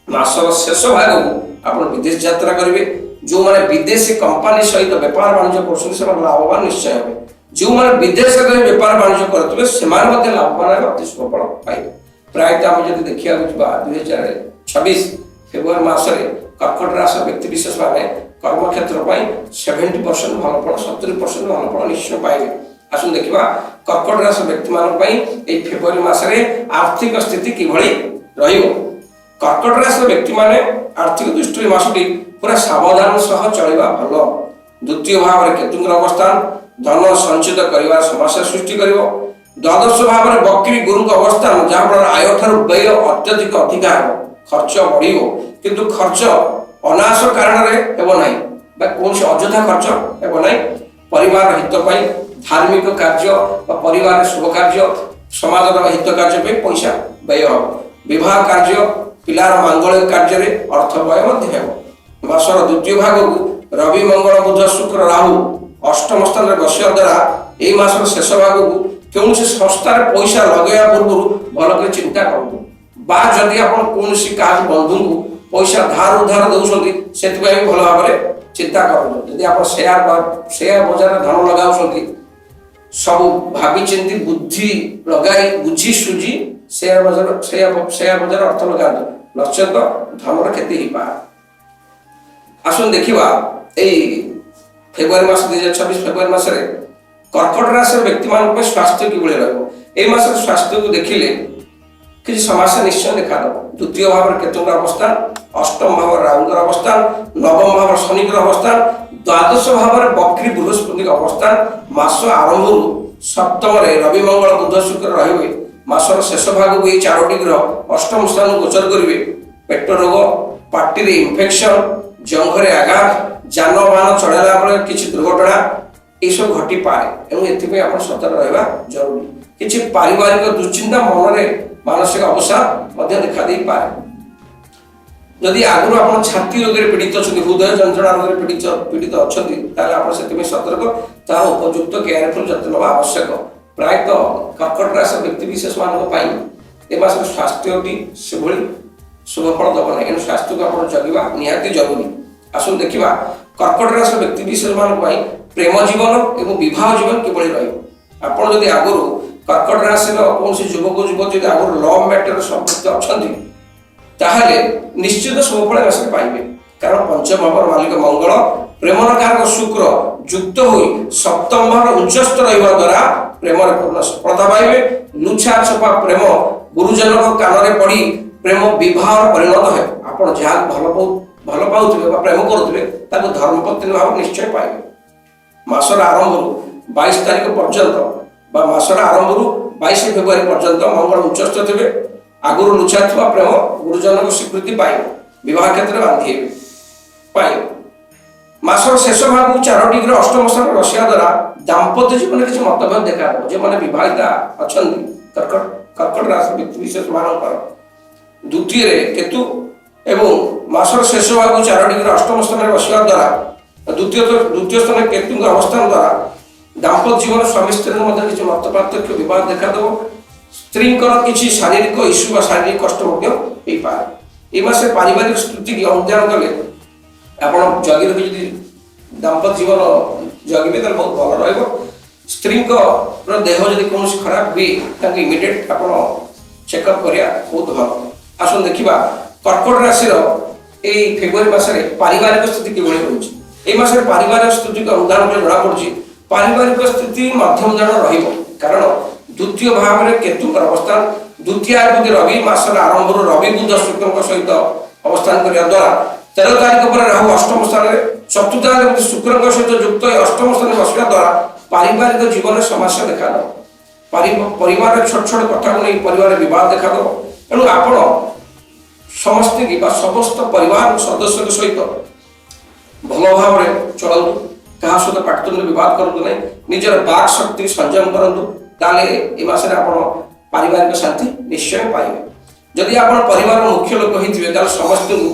ମାସର ଶେଷ ଭାଗକୁ ଆପଣ ବିଦେଶ ଯାତ୍ରା କରିବେ। ଯେଉଁମାନେ ବିଦେଶୀ କମ୍ପାନୀ ସହିତ ବେପାର ବାଣିଜ୍ୟ କରୁଛନ୍ତି, ସେମାନେ ଲାଭବାନ ନିଶ୍ଚୟ ହେବେ। ଯେଉଁମାନେ ବିଦେଶରେ ରହି ବେପାର ବାଣିଜ୍ୟ କରୁଥିବେ, ସେମାନେ ମଧ୍ୟ ଲାଭବାନ ହେବେ, ଅତି ଶୁଭ ଫଳ ପାଇବେ। ପ୍ରାୟତଃ ଆମେ ଯଦି ଦେଖିବାକୁ ଯିବା, 2026 ଫେବୃଆରୀ ମାସରେ କର୍କଟ ରାଶି ବ୍ୟକ୍ତି ବିଶେଷ ମାନେ କର୍ମକ୍ଷେତ୍ର ପାଇଁ 70% ଭଲ ଫଳ, 70% ଭଲ ଫଳ ନିଶ୍ଚୟ ପାଇବେ। ଆସନ୍ତୁ ଦେଖିବା କର୍କଟ ରାଶି ବ୍ୟକ୍ତିମାନଙ୍କ ପାଇଁ ଏଇ ଫେବୃଆରୀ ମାସରେ ଆର୍ଥିକ ସ୍ଥିତି କିଭଳି ରହିବ। କର୍କଟ ରାଶିର ବ୍ୟକ୍ତିମାନେ ଆର୍ଥିକ ଦୃଷ୍ଟିରୁ ଏ ମାସଟି ପୁରା ସାବଧାନ ସହ ଚଳିବା ଭଲ। ଦ୍ୱିତୀୟ ଭାବରେ କେତୁଙ୍କର ଅବସ୍ଥାନ ଧନ ସଞ୍ଚିତ କରିବାର ସମସ୍ୟା ସୃଷ୍ଟି କରିବ। ଦ୍ୱାଦଶ ଭାବରେ ବକ୍ରି ଗୁରୁଙ୍କ ଅବସ୍ଥାନ, ଯାହାଫଳରେ ଆୟ ଠାରୁ ବ୍ୟୟ ଅତ୍ୟଧିକ ଅଧିକା ହେବ, ଖର୍ଚ୍ଚ ବଢିବ। କିନ୍ତୁ ଖର୍ଚ୍ଚ ଅନାସ କାରଣରେ ହେବ ନାହିଁ ବା କୌଣସି ଅଯଥା ଖର୍ଚ୍ଚ ହେବ ନାହିଁ। ପରିବାରର ହିତ ପାଇଁ ଧାର୍ମିକ କାର୍ଯ୍ୟ ବା ପରିବାରର ଶୁଭ କାର୍ଯ୍ୟ, ସମାଜର ହିତ କାର୍ଯ୍ୟ ପାଇଁ ପଇସା ବ୍ୟୟ ହେବ। ବିବାହ କାର୍ଯ୍ୟ, ପିଲାର ମାଙ୍ଗଳିକ କାର୍ଯ୍ୟରେ ଅର୍ଥ ବ୍ୟୟ ମଧ୍ୟ ହେବ। ମାସର ଦ୍ୱିତୀୟ ଭାଗକୁ ରବି, ମଙ୍ଗଳ, ବୁଧ, ଶୁକ୍ର, ରାହୁ ଅଷ୍ଟମ ସ୍ଥାନରେ ବସିବା ଦ୍ୱାରା ଏଇ ମାସର ଶେଷ ଭାଗକୁ କୌଣସି ସଂସ୍ଥାରେ ପଇସା ଲଗାଇବା ପୂର୍ବରୁ ଭଲ କରି ଚିନ୍ତା କରନ୍ତୁ ବା ଯଦି ଆପଣ କୌଣସି କାହା ବନ୍ଧୁଙ୍କୁ ପଇସା ଧାର ଉଧାର ଦେଉଛନ୍ତି, ସେଥିପାଇଁ ବି ଭଲ ଭାବରେ ଚିନ୍ତା କରନ୍ତୁ। ଯଦି ଆପଣ ସେୟାର ବଜାରରେ ଧନ ଲଗାଉଛନ୍ତି, ସବୁ ଭାବିଚିନ୍ତି, ବୁଦ୍ଧି ଲଗାଇ, ବୁଝି ସୁଝି ସେୟାର ବଜାର ଅର୍ଥ ଲଗାନ୍ତୁ, ନଚେତ ଧନର କ୍ଷତି ହେଇପାରେ। ଆସନ୍ତୁ ଦେଖିବା ଏଇ ଫେବୃଆରୀ ମାସ, 2026 ଫେବୃଆରୀ ମାସରେ କର୍କଟ ରାଶିର ବ୍ୟକ୍ତିମାନଙ୍କ ପାଇଁ ସ୍ୱାସ୍ଥ୍ୟ କିଭଳି ରହିବ। ଏଇ ମାସରେ ସ୍ୱାସ୍ଥ୍ୟକୁ ଦେଖିଲେ କିଛି ସମସ୍ୟା ନିଶ୍ଚୟ ଦେଖାଦେବ। ଦ୍ୱିତୀୟ ଭାବରେ କେତୁଙ୍କର ଅବସ୍ଥାନ, ଅଷ୍ଟମ ଭାବରେ ରାହୁଙ୍କର ଅବସ୍ଥାନ, ନବମ ଭାବରେ ଶନିଙ୍କର ଅବସ୍ଥାନ, ଦ୍ୱାଦଶ ଭାବରେ ବକ୍ରି ବୃହସ୍ପତିଙ୍କ ଅବସ୍ଥାନ। ମାସ ଆରମ୍ଭରୁ ସପ୍ତମରେ ରବି, ମଙ୍ଗଳ, ବୁଧ, ଶୁକ୍ର ରହିବେ। ମାସର ଶେଷ ଭାଗକୁ ଏଇ ଚାରୋଟି ଗ୍ରହ ଅଷ୍ଟମ ସ୍ଥାନକୁ ଗୋଚର କରିବେ। ପେଟ ରୋଗ, ପାଟିରେ ଇନଫେକ୍ସନ, ଜଙ୍ଘରେ ଆଘାତ, ଯାନବାହନ ଚଳାଇଲା ବେଳେ କିଛି ଦୁର୍ଘଟଣା, ଏସବୁ ଘଟିପାରେ। ଏବଂ ଏଥିପାଇଁ ଆପଣ ସତର୍କ ରହିବା ଜରୁରୀ। କିଛି ପାରିବାରିକ ଦୁଶ୍ଚିନ୍ତା, ମନରେ ମାନସିକ ଅବସାଦ ମଧ୍ୟ ଦେଖାଦେଇପାରେ। ଯଦି ଆଗରୁ ଆପଣ ଛାତି ରୋଗରେ ପୀଡ଼ିତ ଅଛନ୍ତି, ହୃଦୟ ଯନ୍ତ୍ରଣା ରୋଗରେ ପୀଡ଼ିତ ଅଛନ୍ତି, ତାହେଲେ ଆପଣ ସେଥିପାଇଁ ସତର୍କ, ତାହା ଉପଯୁକ୍ତ କେୟାରଫୁଲ ଯତ୍ନ ନେବା ଆବଶ୍ୟକ। ପ୍ରାୟତଃ କର୍କଟ ରାଶି ବ୍ୟକ୍ତି ବିଶେଷ ମାନଙ୍କ ପାଇଁ ଏ ମାସର ସ୍ୱାସ୍ଥ୍ୟଟି ସେଭଳି ଶୁଭ ଫଳ ଦେବ ନାହିଁ। ଏଣୁ ସ୍ୱାସ୍ଥ୍ୟକୁ ଆପଣ ଜଗିବା ନିହାତି ଜରୁରୀ। ଆସନ୍ତୁ ଦେଖିବା କର୍କଟ ରାଶି ବ୍ୟକ୍ତି ବିଶେଷ ମାନଙ୍କ ପାଇଁ ପ୍ରେମ ଜୀବନ ଏବଂ ବିବାହ ଜୀବନ କିଭଳି ରହିବ। ଆପଣ ଯଦି ଆଗରୁ କର୍କଟ ରାଶିର କୌଣସି ଯୁବକ ଯୁବତୀ ଯଦି ଆଗରୁ ଲଭ୍ ମ୍ୟାଟର ସମ୍ପୃକ୍ତ ଅଛନ୍ତି, ତାହେଲେ ନିଶ୍ଚିତ ଶୁଭଫଳ ଏ ମାସରେ ପାଇବେ। କାରଣ ପଞ୍ଚମ ଭାବର ମାଲିକ ମଙ୍ଗଳ, ପ୍ରେମର କାରକ ଶୁକ୍ର ଯୁକ୍ତ ହୋଇ ସପ୍ତମ ଭାବର ଉଚ୍ଚସ୍ଥ ରହିବା ଦ୍ୱାରା ପ୍ରେମରେ ପୂର୍ଣ୍ଣ ସଫଳତା ପାଇବେ। ଲୁଛା ଛପା ପ୍ରେମ ଗୁରୁଜନଙ୍କ କାନରେ ପଡି ପ୍ରେମ ବିବାହର ପରିଣତ ହେବ। ଆପଣ ଯାହାକୁ ଭଲ ପାଉଥିବେ ବା ପ୍ରେମ କରୁଥିବେ, ତାକୁ ଧର୍ମପତ୍ନୀ ଭାବରେ ନିଶ୍ଚୟ ପାଇବେ। ମାସର ଆରମ୍ଭରୁ 22 ତାରିଖ ପର୍ଯ୍ୟନ୍ତ ବା ମାସର ଆରମ୍ଭରୁ 22 ଫେବୃଆରୀ ପର୍ଯ୍ୟନ୍ତ ମଙ୍ଗଳ ଉଚ୍ଚସ୍ଥ ଥିବେ। ଆଗରୁ ଲୁଚା ଥିବା ପ୍ରେମ ଗୁରୁଜନଙ୍କ ସ୍ୱୀକୃତି ପାଇବ, ବିବାହ କ୍ଷେତ୍ରରେ ବାନ୍ଧି ହେବେ ପାଇବ। ମାସର ଶେଷ ଭାଗକୁ ଚାରୋଟି ଗ୍ରହ ଅଷ୍ଟମ ସ୍ଥାନରେ ବସିବା ଦ୍ୱାରା ଦାମ୍ପତ୍ୟ ଜୀବନରେ କିଛି ମତଭେଦ ଦେଖାଦେବ। ଯେଉଁମାନେ ବିବାହିତା ଅଛନ୍ତି, କର୍କଟ ରାଶି ବ୍ୟକ୍ତି ବିଶେଷ ମାନଙ୍କର ଦ୍ୱିତୀୟରେ କେତୁ, ଏବଂ ମାସର ଶେଷ ଭାଗକୁ 4 ଡିଗ୍ରୀ ଅଷ୍ଟମ ସ୍ଥାନରେ ବସିବା ଦ୍ୱାରା, ଦ୍ୱିତୀୟ ଦ୍ୱିତୀୟ ସ୍ଥାନରେ କେତୁଙ୍କ ଅବସ୍ଥାନ ଦ୍ୱାରା ଦାମ୍ପତ୍ୟ ଜୀବନ, ସ୍ୱାମୀ ସ୍ତ୍ରୀଙ୍କ ମଧ୍ୟରେ କିଛି ମତ ପାର୍ଥକ୍ୟ, ବିବାଦ ଦେଖାଦେବ। ସ୍ତ୍ରୀଙ୍କର କିଛି ଶାରୀରିକ ଇସ୍ୟୁ ବା ଶାରୀରିକ କଷ୍ଟ ମଧ୍ୟ ହେଇପାରେ। ଏଇ ମାସରେ ପାରିବାରିକ ସ୍ଥିତିକି ଅନୁଧ୍ୟାନ କଲେ, ଆପଣ ଜଗି ରଖି ଯଦି ଦାମ୍ପତ୍ୟ ଜୀବନ ଜଗିବେ, ତାହେଲେ ବହୁତ ଭଲ ରହିବ। ସ୍ତ୍ରୀଙ୍କର ଦେହ ଯଦି କୌଣସି ଖରାପ ହୁଏ, ତାଙ୍କୁ ଇମିଡ଼ିଏଟ୍ ଆପଣ ଚେକଅପ୍ କରିବା ବହୁତ ଭଲ। ଆସନ୍ତୁ ଦେଖିବା କର୍କଟ ରାଶିର ଏଇ ଫେବୃଆରୀ ମାସରେ ପାରିବାରିକ ସ୍ଥିତି କିଭଳି ରହୁଛି। ଏଇ ମାସରେ ପାରିବାରିକ ସ୍ଥିତିକୁ ଅନୁଧ୍ୟାନ କଲେ ଜଣାପଡୁଛି, ପାରିବାରିକ ସ୍ଥିତି ମଧ୍ୟମ ଧରଣର ରହିବ। କାରଣ ଦ୍ୱିତୀୟ ଭାବରେ କେତୁଙ୍କର ଅବସ୍ଥାନ, ଦ୍ୱିତୀୟାଧିପତି ରବି ମାସର ଆରମ୍ଭରୁ ରବି ବୁଧ ଶୁକ୍ରଙ୍କ ସହିତ ଅବସ୍ଥାନ କରିବା ଦ୍ୱାରା, 13 ତାରିଖ ପରେ ରାହୁ ଅଷ୍ଟମ ସ୍ଥାନରେ, ଚତୁର୍ଥାଧିପତି ଶୁକ୍ରଙ୍କ ସହିତ ଯୁକ୍ତ ହୋଇ ଅଷ୍ଟମ ସ୍ଥାନରେ ବସିବା ଦ୍ୱାରା ପାରିବାରିକ ଜୀବନରେ ସମସ୍ୟା ଦେଖାଦେବ। ପରିବାରର ଛୋଟ ଛୋଟ କଥାକୁ ନେଇ ପରିବାରରେ ବିବାଦ ଦେଖାଦେବ। ତେଣୁ ଆପଣ ସମସ୍ତଙ୍କୁ ବା ସମସ୍ତ ପରିବାର ସଦସ୍ୟଙ୍କ ସହିତ ଭଲ ଭାବରେ ଚଳନ୍ତୁ। କାହା ସହିତ ପାଟିତୁଣ୍ଡ ବିବାଦ କରନ୍ତୁ ନାହିଁ। ନିଜର ବାକ୍ ଶକ୍ତି ସଂଯମ କରନ୍ତୁ, ତାହେଲେ ଏ ମାସରେ ଆପଣ ପାରିବାରିକ ଶାନ୍ତି ନିଶ୍ଚୟ ପାଇବେ। ଯଦି ଆପଣ ପରିବାରର ମୁଖ୍ୟ ଲୋକ ହେଇଥିବେ, ତାହେଲେ ସମସ୍ତଙ୍କୁ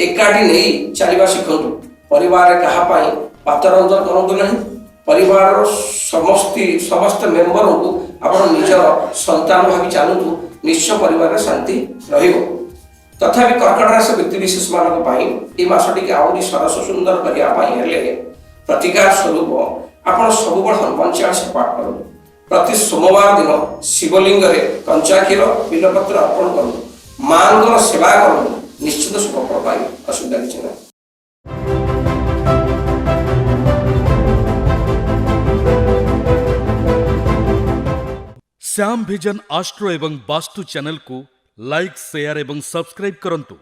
ଏକାଠି ନେଇ ଚାଲିବା ଶିଖନ୍ତୁ। ପରିବାରରେ କାହା ପାଇଁ ପାତର ଅନ୍ତର କରନ୍ତୁ ନାହିଁ। ପରିବାରର ସମସ୍ତ ମେମ୍ବରଙ୍କୁ ଆପଣ ନିଜର ସନ୍ତାନ ଭାବି ଚାଲନ୍ତୁ, ନିଶ୍ଚୟ ପରିବାରରେ ଶାନ୍ତି ରହିବ। ତଥାପି କର୍କଟ ରାଶି ବ୍ୟକ୍ତି ବିଶେଷ ମାନଙ୍କ ପାଇଁ ଏଇ ମାସଟିକି ଆହୁରି ସରସ ସୁନ୍ଦର କରିବା ପାଇଁ ହେଲେ ପ୍ରତିକାର ସ୍ୱରୂପ ଆପଣ ସବୁବେଳେ ହନୁମାନ ଚାଳିଶା ପାଠ କରନ୍ତୁ। ପ୍ରତି ସୋମବାର ଦିନ ଶିବଲିଙ୍ଗରେ କଞ୍ଚା କ୍ଷୀର, ବେଲପତ୍ର ଅର୍ପଣ କରନ୍ତୁ। ମାଙ୍କର ସେବା କରନ୍ତୁ, ନିଶ୍ଚିତ ଶୁଭ ଫଳ ପାଇବେ, ଅସୁବିଧା କିଛି ନାହିଁ। ଶ୍ୟାମ ଭିଜନ ଆଷ୍ଟ୍ରୋ ଏବଂ ବାସ୍ତୁ ଚ୍ୟାନେଲକୁ ଲାଇକ୍, ସେୟାର ଏବଂ ସବସ୍କ୍ରାଇବ୍ କରନ୍ତୁ।